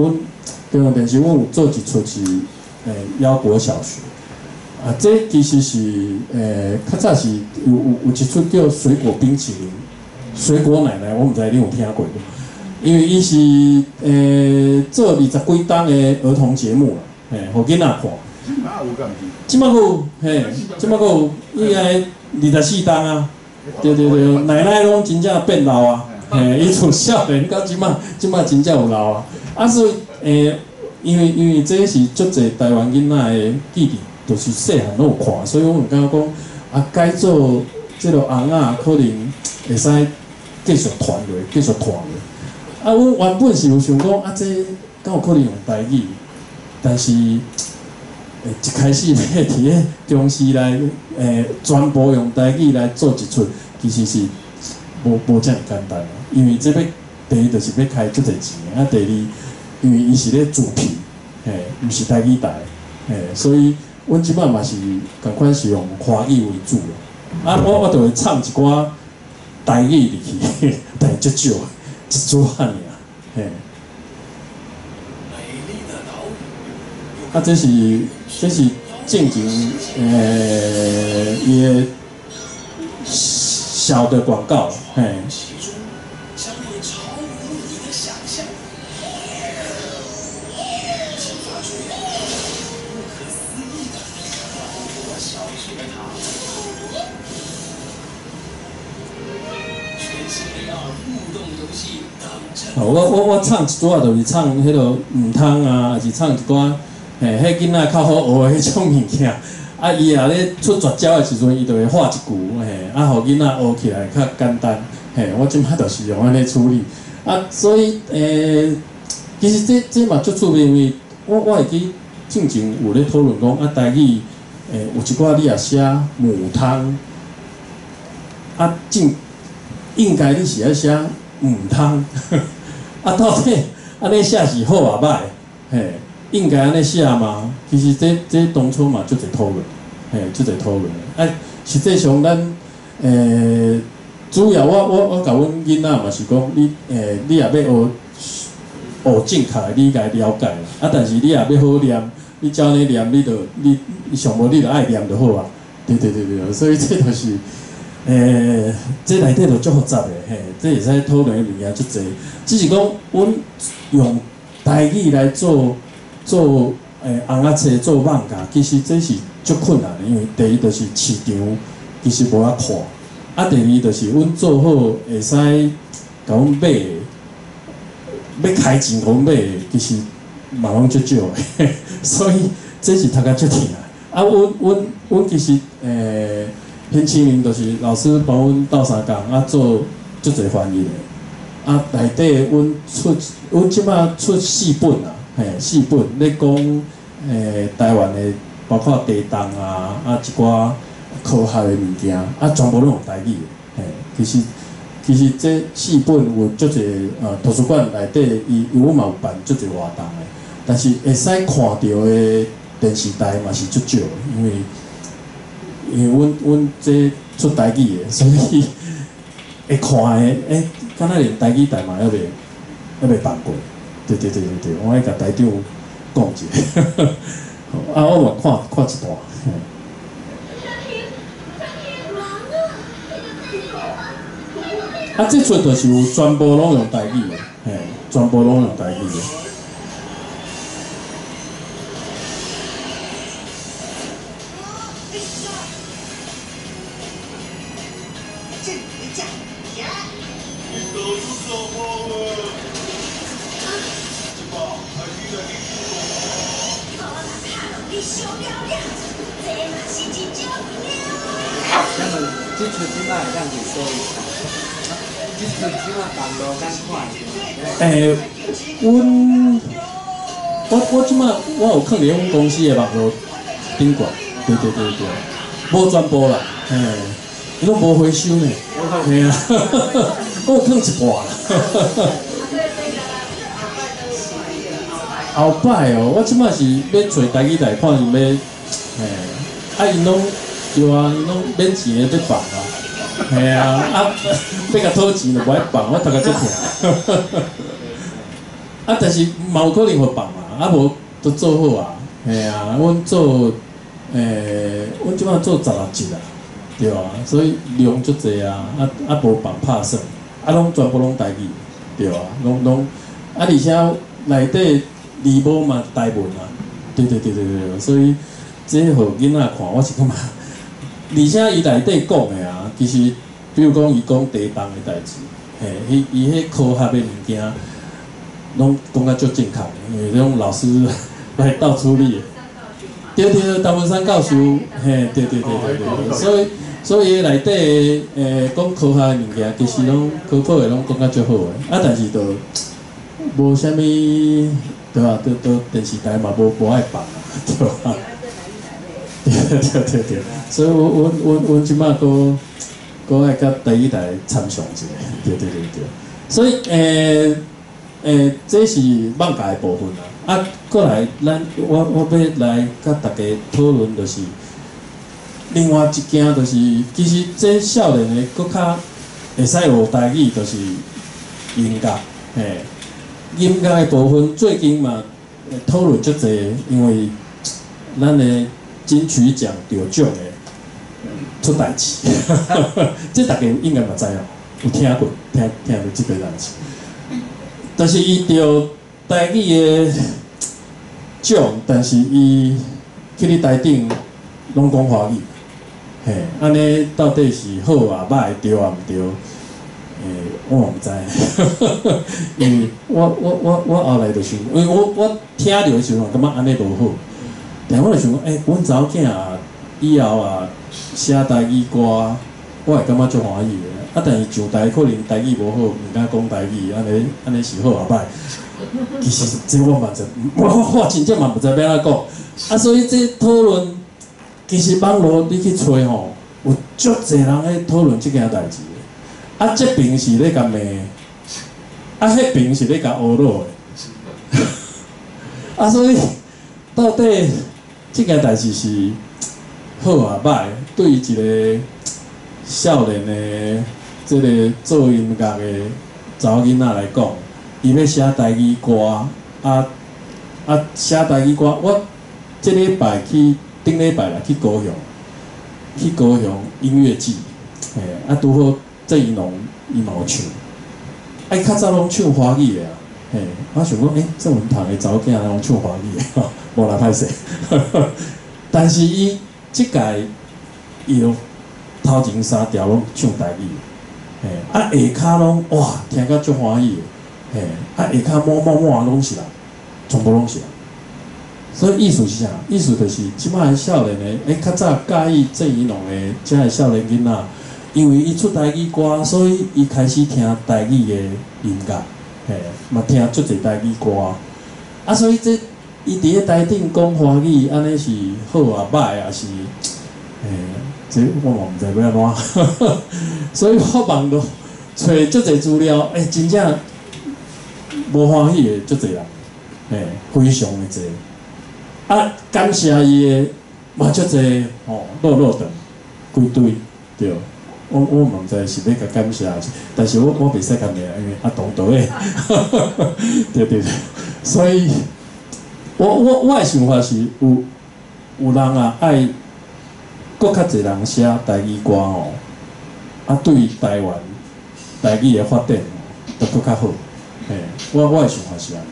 中央電視，阮有做一齣是腰果小學，啊，這其實是較早是有一齣叫水果冰淇淋，水果奶奶，我毋知你有聽過無？因為伊是做20幾檔的兒童節目啦，嘿，予囡仔看。這馬閣有，嘿，這馬閣有，應該24檔啊。對對對，奶奶攏真正變老啊，嘿，伊從少年到這馬，這馬真正有老啊。啊，所以因為這是足濟台灣囡仔的記憶，就是細漢攏有看，所以阮有感覺講，啊，改做這個尪仔可能會使繼續傳落，繼續傳落。啊，阮原本是有想講，啊，這敢有可能用台語，但是，一開始欲佇咧中視來，全部用台語來做一齣，其實是無遮爾簡單。因為這欲第一就是欲開足濟錢，啊，第二，因為伊是咧自片，嘿，毋是台語台，嘿，所以阮這擺嘛是仝款是用華語為主。啊，我就會唱一寡台語入去，但足少，一撮仔爾，嘿。啊，這是進前伊的小的廣告，嘿。我唱一撮仔，就是唱彼个毋通啊，抑是唱一寡，嘿，彼囡仔較好學的彼種物件。啊，伊若咧出絕招的時陣，伊就會畫一句，嘿，啊，予囡仔學起來較簡單。嘿，我這擺就是用按呢處理。啊，所以其實這嘛足趣味，因為我會記進前有咧討論講，啊，台語有一寡你若寫母湯，啊，正應該你是愛寫毋通。啊，到底按呢寫是好抑歹？嘿，應該按呢寫嗎？其實這當初嘛足濟討論，嘿，足濟討論。啊，實際上咱主要我共阮囡仔嘛是講，你若欲學正確的，你該了解啦。啊，但是你若欲好念，你照按呢念，你就你上無你就愛念就好啊。對對對對，所以這就是。這內底就足複雜的，嘿，這會使討論的物件足濟。只是講，阮用台語來做尪仔冊做艋舺，其實這是足困難的，因為第一就是市場其實無遐闊，啊，第二就是阮做好會使共阮買的，欲開錢共阮買的，其實嘛攏足少的，所以這是讀甲足疼。啊，阮其實彭清明就是老師幫阮鬥相共啊，做足濟翻譯的。啊，內底阮這擺出四本啊，嘿，嘿，四本咧講台灣的，包括地動啊，啊一寡科學的物件，啊全部攏用台語的，嘿，其實這四本有足濟圖書館內底，伊因為阮嘛有辦足濟活動的，但是會使看著的電視台嘛是足少的，因為阮這出台語的，所以會看的，敢若連台語台嘛猶未辦過，對對對對對，我愛共台長講一下，啊，我嘛看看一段。啊，這齣就是有全部攏用台語的，嘿，全部攏用台語的。阮我這擺我有囥佇阮公司的網路頂懸，對對對對，無全部啦，嘿，伊攏無回收呢，嘿啊，我有囥一半啦。後擺哦，我這擺是欲揣台語台看𪜶欲，嘿，啊𪜶攏對啊，𪜶攏免錢的欲放啊，嘿啊，啊欲共討錢就無愛放，我頭殼足疼。啊，但是嘛有可能會放啊，啊無都做好啊，嘿啊，阮做，阮這擺做16集啊，對啊，所以量足濟啊，啊啊無放拍算，啊攏全部攏台語，對啊，攏攏，啊而且內底字幕嘛台文啊，對對對對對，所以這予囡仔看，我是感覺，而且伊內底講的啊，其實比如講伊講地動的代誌，嘿，伊伊彼科學的物件。攏講甲足正確的，因為這種老師來到處理。對對對，陳文山教授，嘿，對對對對對，所以內底講科學的物件，其實攏科普的攏講甲足好的，啊，但是就無啥物，對吧？都都電視台嘛無愛放啊，對吧？對對對對，所以阮這擺閣愛佮第一台參詳一下，對對對對，所以這是網界的部分啊。啊，過來，咱我欲來佮大家討論，就是另外一件，就是其實這少年的閣較會使學台語，就是音樂。嘿，音樂的部分最近嘛討論足濟，因為咱的金曲獎得獎的出代誌，這大家應該嘛知哦，有聽過，聽過這個代誌。但是伊得台語的獎，但是伊去咧台頂攏講華語，嘿，按呢到底是好啊歹，對啊毋對？我嘛毋知，因為我後來就想，因為我聽著的時陣，感覺按呢無好，但我就想講，阮查某囝啊，以後啊寫台語歌，我會感覺足歡喜的。啊，但是上台可能台語無好，毋敢講台語，按呢是好抑歹？其實這我嘛知，我真正嘛毋知欲按怎講。啊，所以這討論，其實網路你去揣吼，有足濟人咧討論這件代誌。啊，這邊是咧共罵，啊，彼邊是咧共呵咾的。啊，所以到底這件代誌是好抑歹？對一個少年的這個做音樂的查某囡仔來講，伊欲寫台語歌，啊寫台語歌，我這禮拜去頂禮拜啦去高雄，去高雄音樂季，嘿，啊拄好鄭宜農伊嘛有唱，啊伊較早攏唱華語的啊，嘿，我想講，鄭文堂的查某囝攏唱華語的，無啦歹勢，但是伊這屆伊就頭前三條攏唱台語，嘿，啊下跤攏哇聽甲足歡喜的，嘿，啊下跤滿滿滿攏是人，全部攏是人。所以意思是啥？意思就是這擺少年的，較早佮意鄭宜農的這个少年囡仔，因為伊出台語歌，所以伊開始聽台語的音樂，嘿，嘛聽足濟台語歌。啊，啊，所以這伊佇咧台頂講華語，按呢是好啊歹啊是，這我嘛毋知欲按怎，所以我網路揣足濟資料，真正無歡喜的足濟人，非常的濟。啊，感謝伊的嘛足濟，吼，落落長規堆，對。我嘛毋知是欲共感謝，但是我袂使共名，因為阿同道的，對對對，所以我的想法是有人啊愛閣較濟人寫台語歌吼，啊對台灣台語的發展吼，就閣較好。嘿，我的想法是按呢。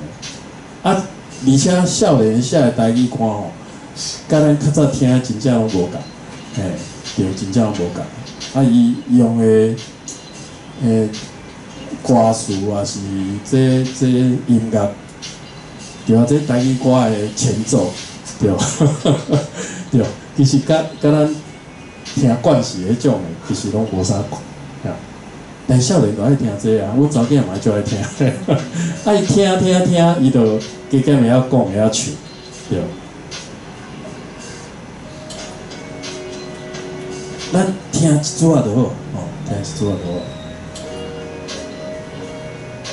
啊，而且少年寫的台語歌吼，佮咱較早聽的真正攏無仝，嘿，對，真正攏無仝。啊，伊用的歌詞也是這音樂，對啊，這台語歌的前奏，對，對，其實佮咱聽慣勢彼種的，其實攏無啥共。但少年就愛聽這啊，阮查某囝嘛足愛聽，啊伊聽聽聽，伊就加減會曉講，會曉唱，對。咱聽一撮仔就好，吼，聽一撮仔就好。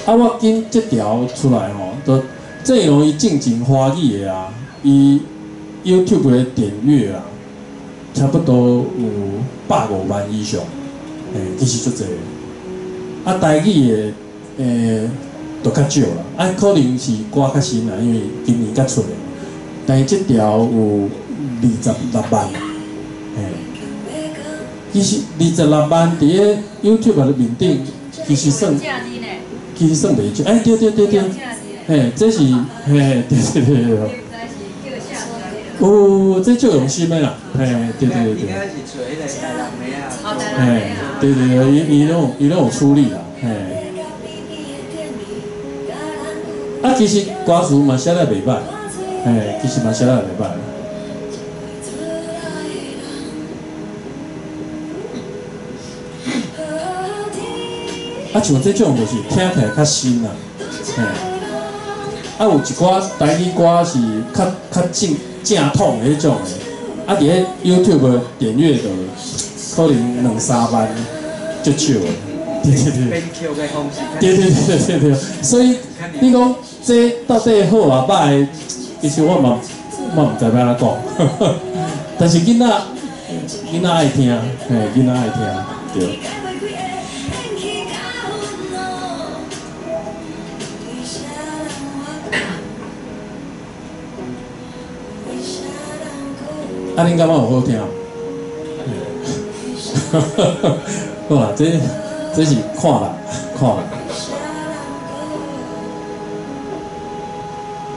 啊，我揀這條出來吼，就這容易進前華語的啊，伊 YouTube 的點閱啊，差不多有105萬以上，其實足濟。啊，台語的就較少啦，啊，可能是歌較新啦，因為今年才出的。但是這條有26萬，其實26萬佇咧 YouTube 的面頂，其實算，其實算袂少。對對對對，嘿，這是，嘿，對對對對。有，這足用心的啦，嘿，對對對對。嘿，對對對，伊攏有處理啦，嘿。啊，其實歌詞嘛寫得袂歹，嘿，其實嘛寫得袂歹。啊，像這種就是聽起來較新啦，嘿。啊，有一寡台語歌是較正正統的彼種的，啊，佇咧 YouTube 點閱就可能2、3萬，足少的。對對對。對對對對對，所以你講這到底好啊歹，其實我嘛毋知欲按怎講，但是囡仔愛聽，嘿，囡仔愛聽，對。啊，恁感覺有好聽？好啦，這是看啦，看啦。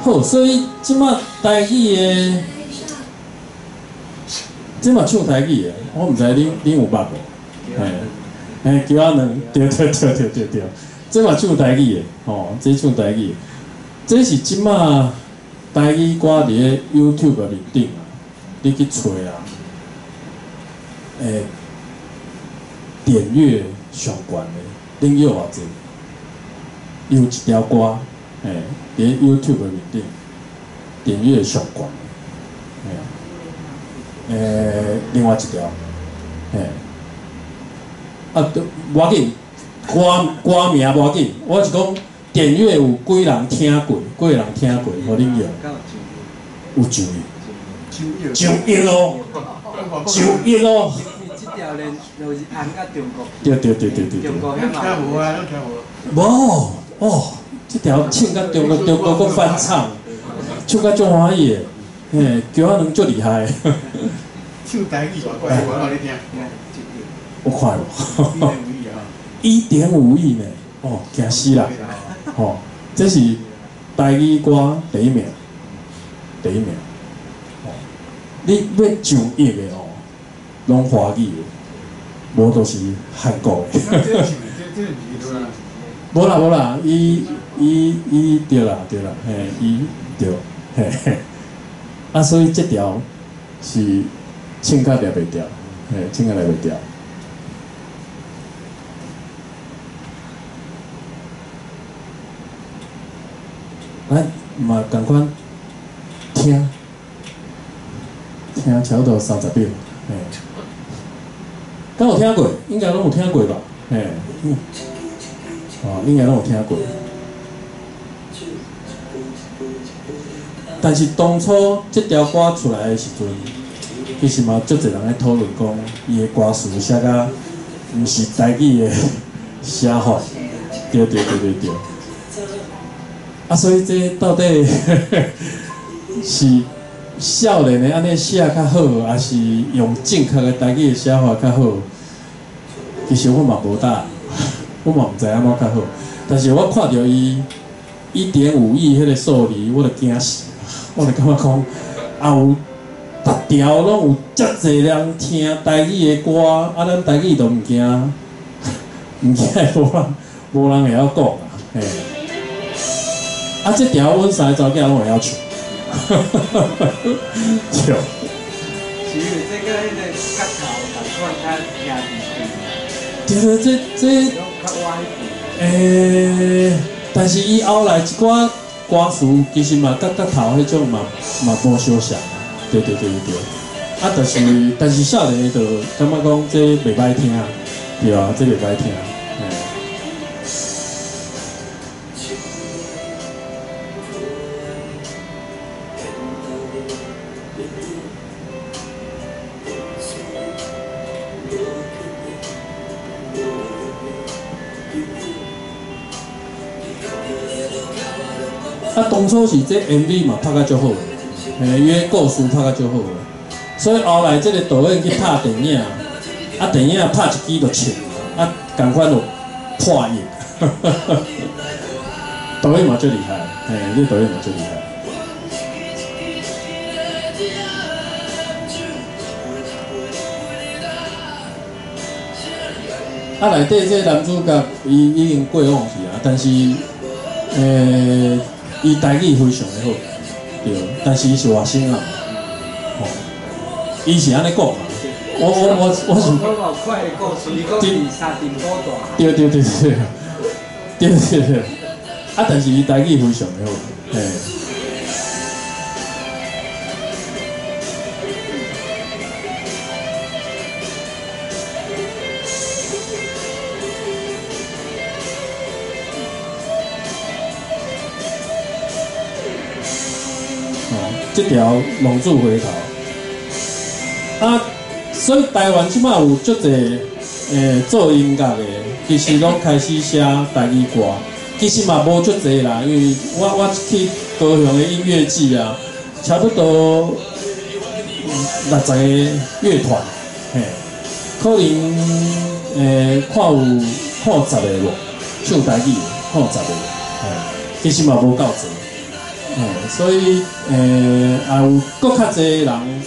好，所以這馬台語的，這馬唱台語的，我毋知恁有捌無？嘿，橋仔卵，對對對對對對，這嘛唱台語的，吼，這唱台語的，這是這馬台語歌佇咧 YouTube 面頂啊。你去揣啊，點閱上懸的，恁約偌濟？有一條歌，佇咧 YouTube 面頂點閱上懸的，另外一條，啊，無要緊，歌名無要緊，我是講點閱有幾人聽過，幾个人聽過，予恁約有上億。上億哦，上億哦！這條連就是紅甲中國。對對對對對。中國遐嘛。聽無啊，攏聽無。無哦，這條唱甲中國，中國閣翻唱，唱甲足歡喜的，嘿，橋仔卵足厲害。唱台語怪我你聽。有看無？1.5億呢？哦，驚死啦！吼，這是台語歌第一名，第一名。你欲上億的哦，攏華語的，無就是韓國的。無啦無啦，伊對啦對啦，嘿，伊對，嘿嘿。啊，所以這條是唱甲掠袂掉，嘿，唱甲掠袂掉。咱嘛仝款聽，聽差不多30秒，嘿。敢有聽過？應該攏有聽過吧？嘿，哦，應該攏有聽過。但是當初這條歌出來的時陣，其實嘛足濟人咧討論講，伊的歌詞寫甲毋是台語的寫法，對對對對對。啊，所以這到底是少年的按呢寫較好，還是用正確的台語的寫法較好？其實我嘛無答案，我嘛毋知按怎較好。但是我看著伊1.5億彼个數字，我就驚死。我就感覺講，啊有逐條攏有遮濟人聽台語的歌，啊咱台語都毋驚，毋驚無人無人會曉講啊，嘿。啊，這條阮三個查某囝攏會曉唱，對。是因為這個彼个角頭仝款較兄弟對對，這較歪欸，但是伊後來一寡歌詞其實嘛，佮角頭彼種嘛嘛無相像，對對對對。啊，就是但是少年的就感覺講這袂歹聽，對啊，這袂歹聽。啊，當初是這 MV 嘛拍甲足好的，嘿，伊个故事拍甲足好的，所以後來這個導演去拍電影，啊，電影拍一支就笑，啊，仝款就破億，導演嘛足厲害，嘿，這導演嘛足厲害。啊，內底這個男主角伊已經過往去啊，但是，伊台語非常的好，對，但是伊是外省人，吼，伊是按呢講啊，我是。我有看伊故事，伊講是三重埔大。對對對對，對對對，啊，但是伊台語非常的好，嘿。這條浪子回頭啊，所以台灣這擺有足濟做音樂的，其實攏開始寫台語歌，其實嘛無足濟啦，因為我去高雄的音樂節啊，差不多60個樂團，嘿，可能看有看10個無唱台語的，看10個，嘿，其實嘛無夠濟。所以，也有閣較濟人，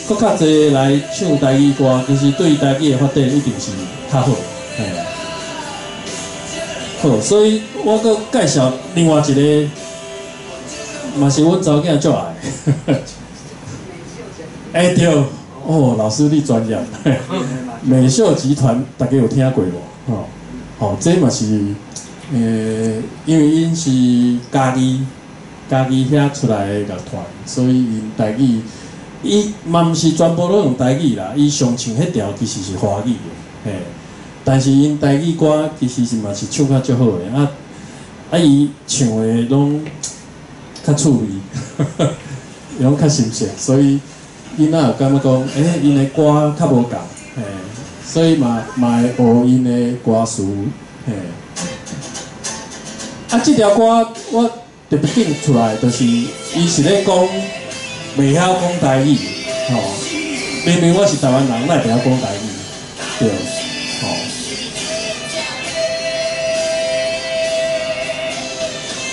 閣較濟來唱台語歌，其實對台語的發展一定是較好。嘿，好，所以我閣介紹另外一個，嘛是阮查某囝足愛。欸，對，哦，老師你專業。美秀集團，大家有聽過無？吼，吼，這嘛是，因為𪜶是家己。家己遐出來的樂團，所以𪜶台語，伊嘛毋是全部攏用台語啦，伊上唱彼條其實是華語的，嘿。但是𪜶台語歌其實是嘛是唱甲足好的，啊啊伊唱的攏較趣味，攏較新鮮，所以囡仔有感覺講，欸，𪜶的歌較無仝，嘿，所以嘛嘛會學𪜶的歌詞，嘿。啊，這條歌我特別揀出來，就是伊是咧講袂曉講台語，吼，明明我是台灣人，哪會袂曉講台語？對，吼。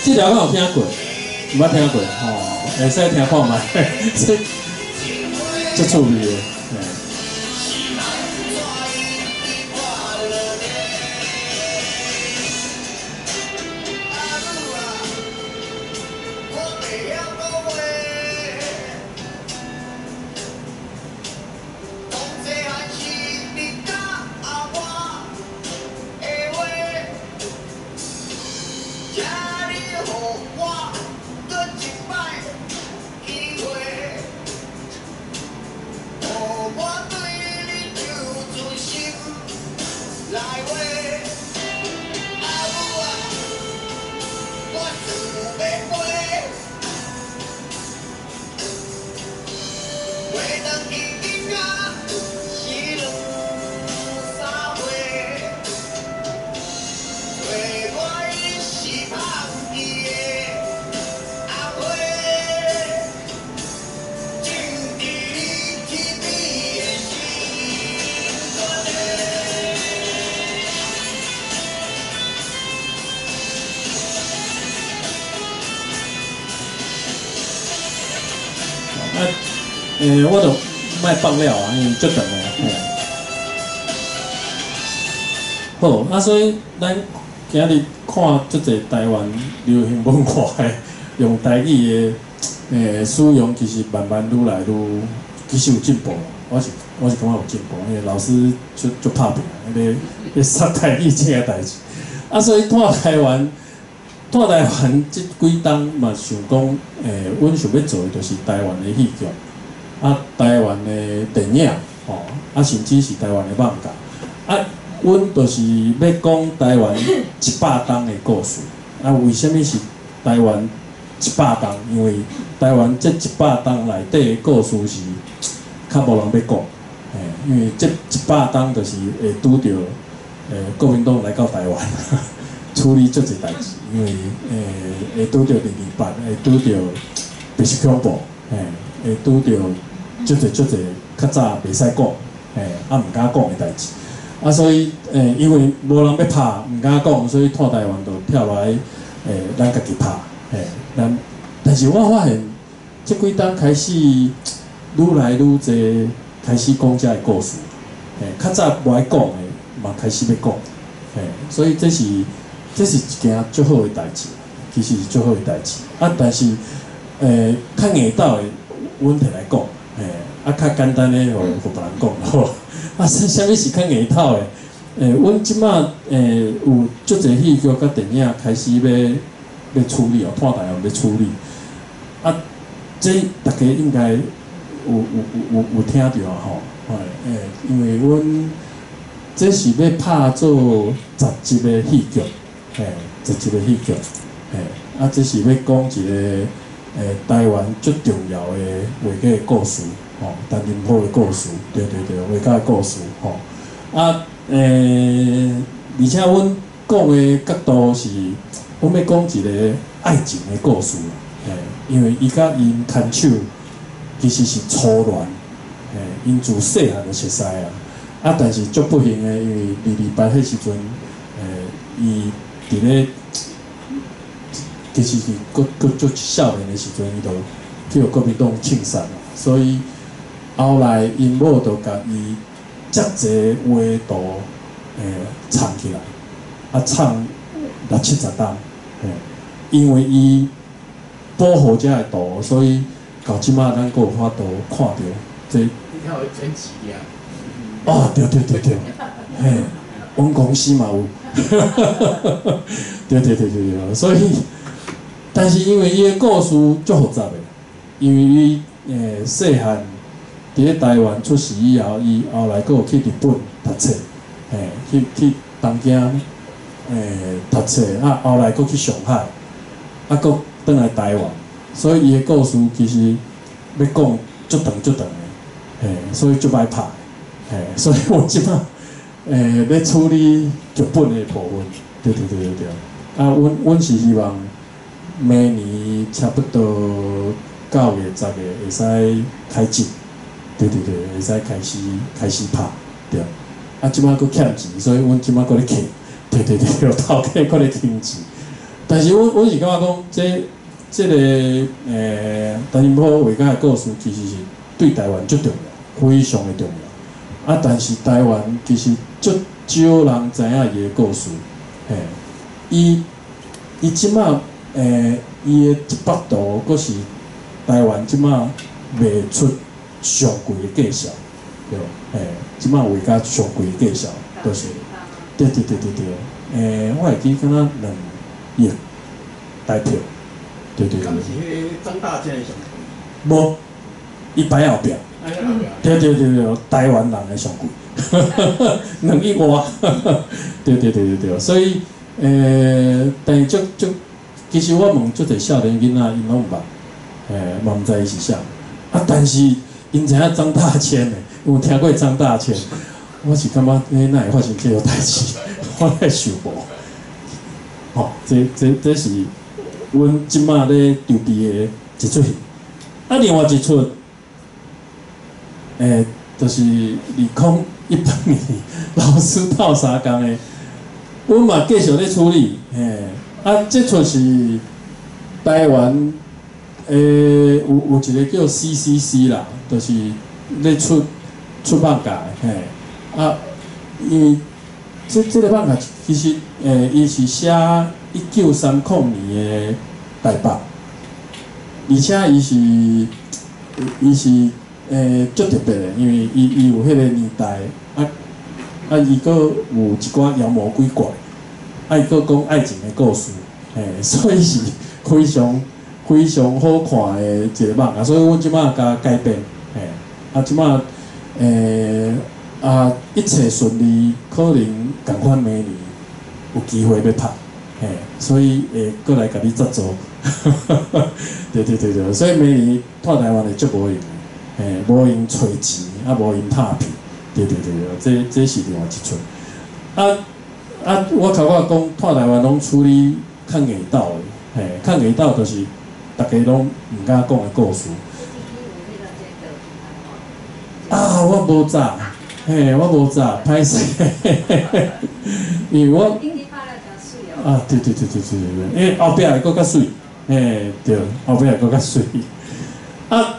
這條敢有聽過？毋捌聽過，吼，會使聽看覓，這足趣味的。啊，我就莫放了啊，因為足長的。嘿。好，啊，所以咱今日看足濟台灣流行文化的用台語的使用，其實慢慢愈來愈，其實有進步啦。我是感覺有進步，因為老師足足拍拚，咧咧殺台語這个代誌。啊，所以蹛台灣，蹛台灣這幾冬嘛想講，阮想欲做的就是台灣的戲劇，啊，台灣的電影，吼，啊，甚至是台灣的漫畫，啊，阮就是欲講台灣100冬的故事。啊，為啥物是台灣一百冬？因為台灣這一百冬內底的故事是較無人欲講，因為這一百冬就是會拄著國民黨來到台灣處理足濟代誌，因為會拄著228，會拄著白色恐怖，會拄著足濟足濟較早袂使講，啊毋敢講的代誌。啊，所以因為無人欲拍，毋敢講，所以蹛台灣就跳落來，咱家己拍，咱。但是我發現，這幾冬開始愈來愈濟開始講這个故事，較早無愛講的嘛開始欲講，所以這是一件足好的代誌，其實是足好的代誌。啊，但是較硬鬥的，阮摕來講，啊，較簡單的，予別人講，好。啊，啥物是較硬鬥的？阮這馬有足濟戲劇佮電影開始欲處理哦，蹛台灣欲處理。啊，這大家應該有聽著啊吼，因為阮這是欲拍做10集的戲劇，10集的戲劇，啊，這是欲講一個台灣足重要的畫家的故事，吼，陳澄波的故事，對對對，畫家的故事，吼，啊，而且阮講的角度是，阮欲講一個愛情的故事，因為伊佮𪜶牽手其實是初戀，𪜶自細漢就熟似啊，啊，但是足不幸的，因為228彼時陣，伊佇咧其實是閣閣足少年的時陣，伊就去予國民黨槍殺，所以後來𪜶某就共伊遮濟畫圖藏起來，啊藏六七十冬，因為伊保護這个圖，所以到這馬咱閣有法度看著這。你看有全集啊？哦，對對對對，嘿，阮公司嘛有，對對對對對，所以，但是因為伊的故事足複雜的，因為伊細漢佇咧台灣出世以後，伊後來閣有去日本讀冊，去東京讀冊，啊後來閣去上海，啊閣轉來台灣，所以伊的故事其實欲講足長足長的，所以足歹拍，所以我這馬欲處理劇本的部分，對對對對對，啊，阮是希望明年差不多9月10月會使開鏡，對對對，會使開始拍，對。啊，這馬閣欠錢，所以阮這馬閣咧欠，對對對，頭家閣咧欠錢。但是阮是感覺講，這個陳澄波畫家的故事其實是對台灣足重要，非常的重要。啊，但是台灣其實足少人知影伊的故事，伊這馬伊的這幅圖，閣是台灣這馬賣出上貴的價數，對，這馬畫家上貴的價數，就是，對對對對對，我會記敢若2億台票，對對對。敢是彼個張大千的上貴？無，伊排後壁。對對對對，台灣人的上貴，2億外，對對對對對，所以但是足，其實我問足濟少年囡仔，𪜶攏毋捌，嘛毋知伊是啥，啊，但是𪜶知影張大千的，有聽過張大千，我是感覺，哪會發生這個代誌，我會想無，吼，這是阮這馬咧籌備的一齣戲，啊，另外一齣。就是2018年老師鬥相共的，阮嘛繼續咧處理，啊，這齣是台灣有一个叫 CCC 啦，就是咧出出漫画的，嘿，啊，因為這個漫畫其實，伊是寫1930年的台北，而且伊是足特別的，因為伊有彼個年代，啊啊，伊閣有一寡妖魔鬼怪，啊，伊閣講愛情的故事，嘿，所以是非常非常好看的一個漫畫，所以阮這擺共改編，嘿，啊，這擺啊，一切順利，可能仝款明年有機會欲拍，嘿，所以會閣來共你贊助，對對對對，所以明年蹛台灣會足無閒的，嘿，無閒揣錢，啊，無閒拍片，對對對對，這是另外一出。啊啊，我頭拄仔講蹛台灣攏處理較硬鬥的，嘿，較硬鬥就是逐家攏毋敢講的故事。啊，我無早，嘿，我無早，歹勢，因為我啊，對對對對對對，欸，後壁會閣較媠，嘿，對，後壁會閣較媠。啊，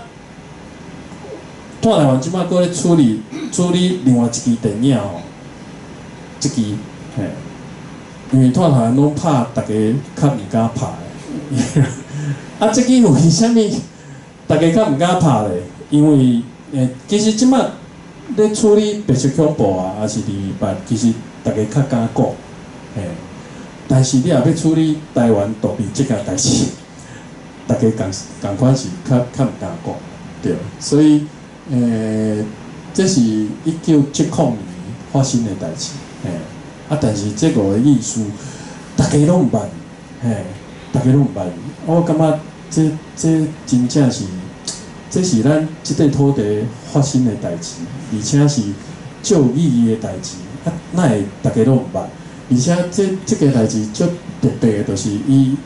蹛台灣這擺閣咧處理另外一支電影吼，這支，嘿，因為蹛台灣攏拍逐家較毋敢拍的，啊，這支為啥物逐家較毋敢拍咧？因為其實這擺咧處理白色恐怖啊，抑是228，其實逐家較敢講，嘿。但是你若欲處理台灣獨立這件代誌，逐家仝仝款是較較毋敢講，對。所以，這是1970年發生的代誌，嘿。啊，但是這五個意思，逐家攏毋捌，嘿，逐家攏毋捌。我感覺這真正是，這是咱這塊土地發生的代誌，而且是足有意義的代誌，啊，哪會逐家攏毋捌？而且這件代誌足特別的，就是伊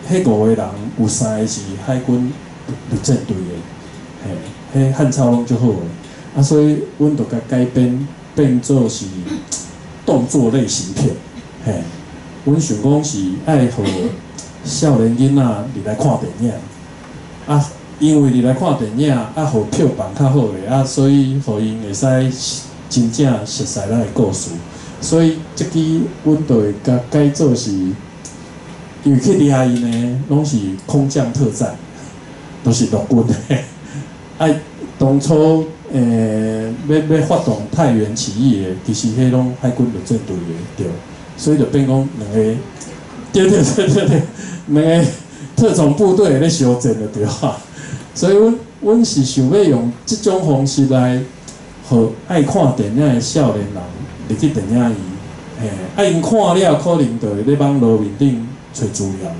彼五個人有三個是海軍陸戰隊的，嘿，彼漢草攏足好的，啊，所以阮就共改編變做是動作類型片，嘿，阮想講是愛予少年囡仔入來看電影，啊，因為入來看電影，啊，予票房較好咧，啊，所以予𪜶會使真正熟似咱的故事。所以這支阮就會共改做是，因為去掠𪜶的攏是空降特戰，都是陸軍的。啊，當初欲發動太原起義的，其實彼攏海軍陸戰隊的，對。所以就變講兩個，對對對對對，兩個特種部隊咧相戰就對啊。所以阮阮是想欲用這種方式來，予愛看電影的少年人入去電影院，嘿，啊，𪜶看了可能就會咧網路面頂揣資料，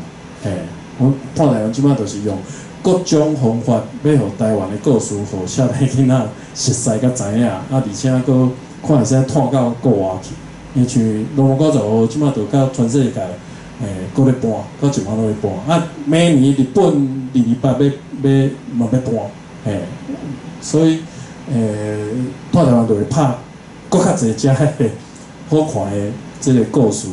嘿，阮蹛台灣這擺就是用各種方法，欲予台灣的故事，予少年囡仔熟似佮知影，啊，而且閣看會使蹛到國外去，因為像羅馬95號這擺就到全世界，嘿，閣咧播，閣一擺攏咧播，啊，明年日本228欲欲嘛欲播，嘿，所以，蹛台灣就會拍閣較濟遮个好看的這個故事。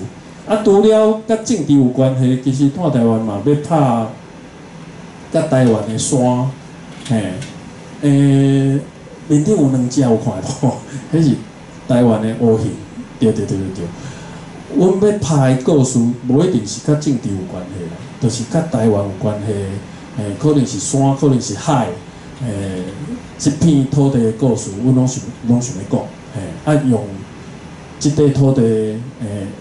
啊，除了佮政治有關係，其實蹛台灣嘛欲拍佮台灣的山，嘿，面頂有兩隻有看到，彼是台灣的烏魚，對對對對對。阮欲拍的故事，無一定是佮政治有關係啦，就是佮台灣有關係，嘿，可能是山，可能是海，嘿，這片土地的故事，阮攏想攏想欲講，嘿，啊用這塊土地，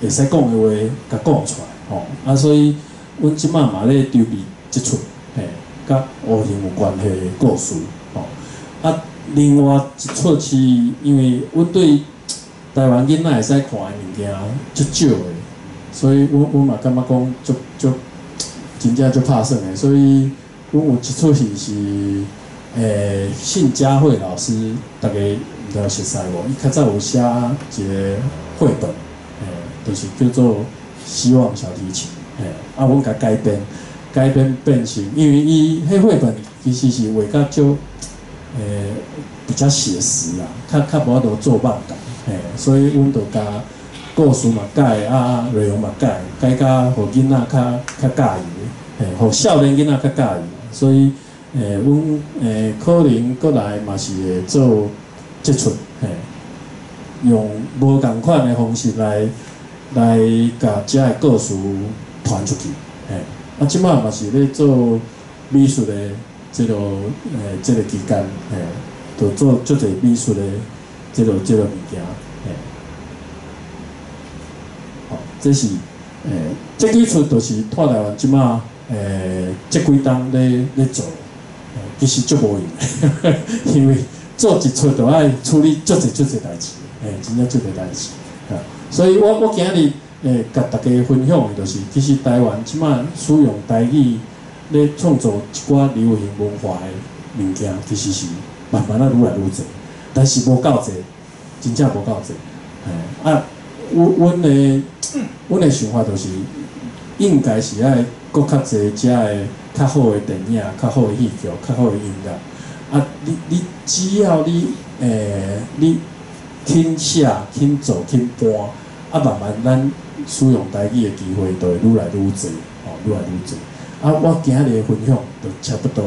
會使講的話，共講出來，吼，啊，所以阮這擺嘛咧籌備這出，嘿，佮烏魚有關係的故事，吼，啊，另外一出是因為阮對台灣囡仔會使看的物件足少的，所以阮阮嘛感覺講足足真正足拍算的，所以阮有一出戲是，信佳慧老師，逐家毋知有熟似無？伊較早有寫一個繪本，嘿，就是叫做《希望小提琴》，嘿，啊，阮共改編，改編變成，因為伊彼繪本其實是畫甲足，比較寫實啦，較較無法度做漫畫，嘿，所以阮就共故事嘛改，啊，內容嘛改，改甲予囡仔較較佮意，嘿，予少年囡仔較佮意，所以阮可能閣來嘛是會做這齣，嘿，用無仝款的方式來共遮的故事傳出去，嘿。啊，這擺嘛是咧做美術的這個期間，嘿，就做足濟美術的這個物件，嘿。好，這是這幾齣就是蹛台灣這擺這幾冬咧做，其實足無閒，因為做一齣就愛處理足濟足濟代誌，真正足濟代誌，啊，所以我今日共大家分享的就是，其實台灣這擺使用台語咧創造一寡流行文化的物件，其實是慢慢仔愈來愈濟，但是無夠濟，真正無夠濟，啊，阮的想法就是，應該是愛閣較濟遮的較好的電影、較好的戲劇、較好的音樂。啊，你只要你肯寫、肯做、肯搬，啊，慢慢咱使用台語的機會就會愈來愈濟，吼，愈來愈濟。啊，我今日的分享就差不多，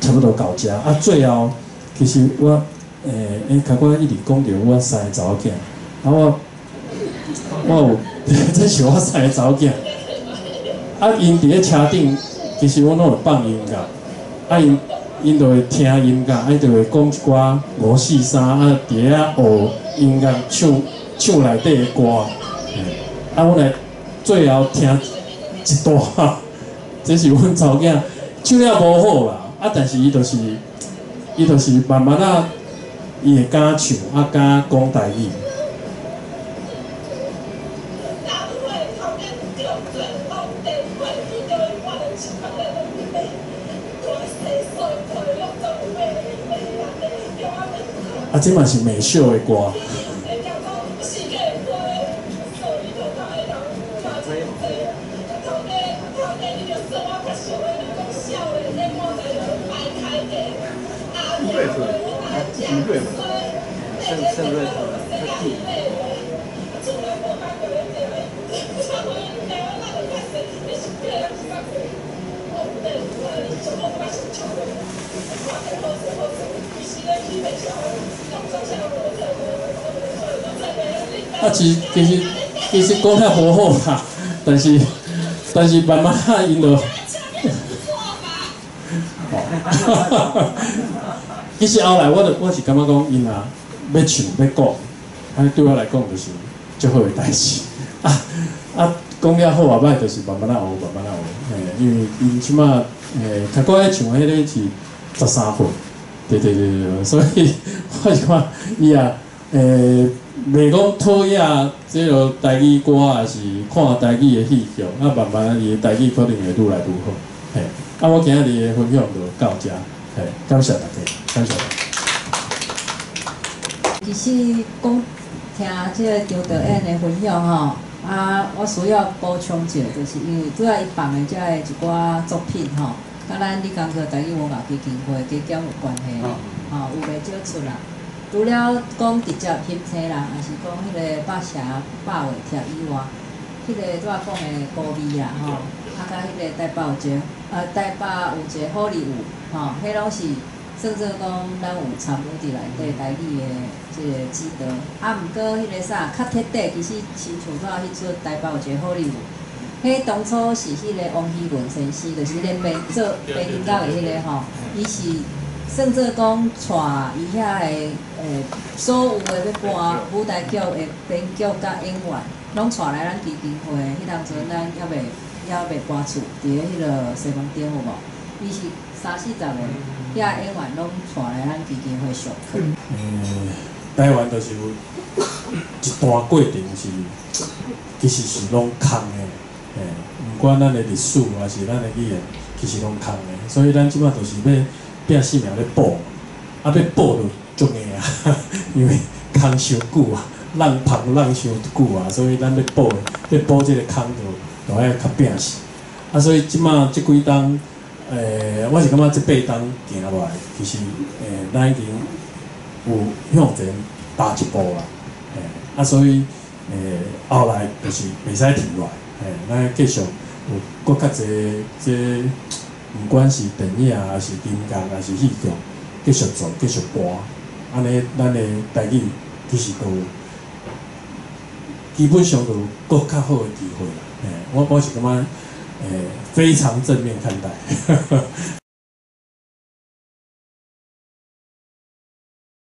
差不多到遮。啊，最後其實我，較我一直講著我三个查某囝，啊，我有，這是我三个查某囝。啊，𪜶佇咧車頂，其實我攏會放音樂，啊，𪜶就會聽音樂，啊，𪜶就會講一寡五四三，啊，佇遐學音樂唱唱內底的歌，啊，阮來最後聽一段，這是阮查某囝唱了無好啦，啊，但是伊就是慢慢仔，伊會敢唱，啊，敢講台語。啊，這嘛是美秀的歌。啊，其實講較無好啦，但是慢慢仔𪜶就，其實後來我是感覺講，𪜶若欲唱欲講，啊，對我來講就是足好的代誌。啊啊，講了好啊歹，就是慢慢仔學，慢慢仔學。因為𪜶這擺較閣愛唱彼个是13歲，對對對對，所以我是看伊也袂講討厭這个台語歌，抑是看台語的戲劇，啊，慢慢伊的台語可能會愈來愈好。嘿，啊，我今日的分享就到遮，嘿，感謝大家，感謝大家。其實講聽這个張導演的分享吼，啊，我需要補充一下，就是因為拄仔伊放的這个一寡作品吼，佮咱李江科台語文化基金會加減有關係，吼，有袂少出啦。除了講直接翕冊啦，抑是講彼个百城百話帖以外，彼个拄仔講的孤味啦，吼，啊，佮彼个台北有一个，台北有一個好禮物，吼，彼攏是算做講咱有參與佇內底台語的這個指導。啊，毋過彼个啥較徹底，其實親像拄仔彼齣台北有一個好禮物，彼當初是彼个王希文先生，就是咧編做編音樂的彼个吼，伊是。算做講，帶伊遐个所有的欲搬舞台劇的編劇佮演員，攏帶來咱基金會。彼當陣咱猶未搬厝，佇咧彼个西門町有無？伊是三四十个遐演員攏帶來咱基金會上課。台灣就是有一段過程是，其實是攏空的，毋管咱的歷史抑是咱的語言，其實攏空的。所以咱這擺就是欲拼性命咧補，啊，欲補就足硬啊，因為空傷久啊，浪芳浪傷久啊，所以咱欲補，欲補這個空就愛較拼死。啊，所以這擺這幾冬，我是感覺這8冬行落來，其實咱已經有向前踏一步啦。啊，所以後來就是袂使停落來，咱繼續有閣較濟這毋管是電影，抑是音樂，抑是戲劇，繼續做，繼續播，按呢，咱的台語其實都基本上就有閣較好的機會啦。嘿，我是感覺，非常正面看待。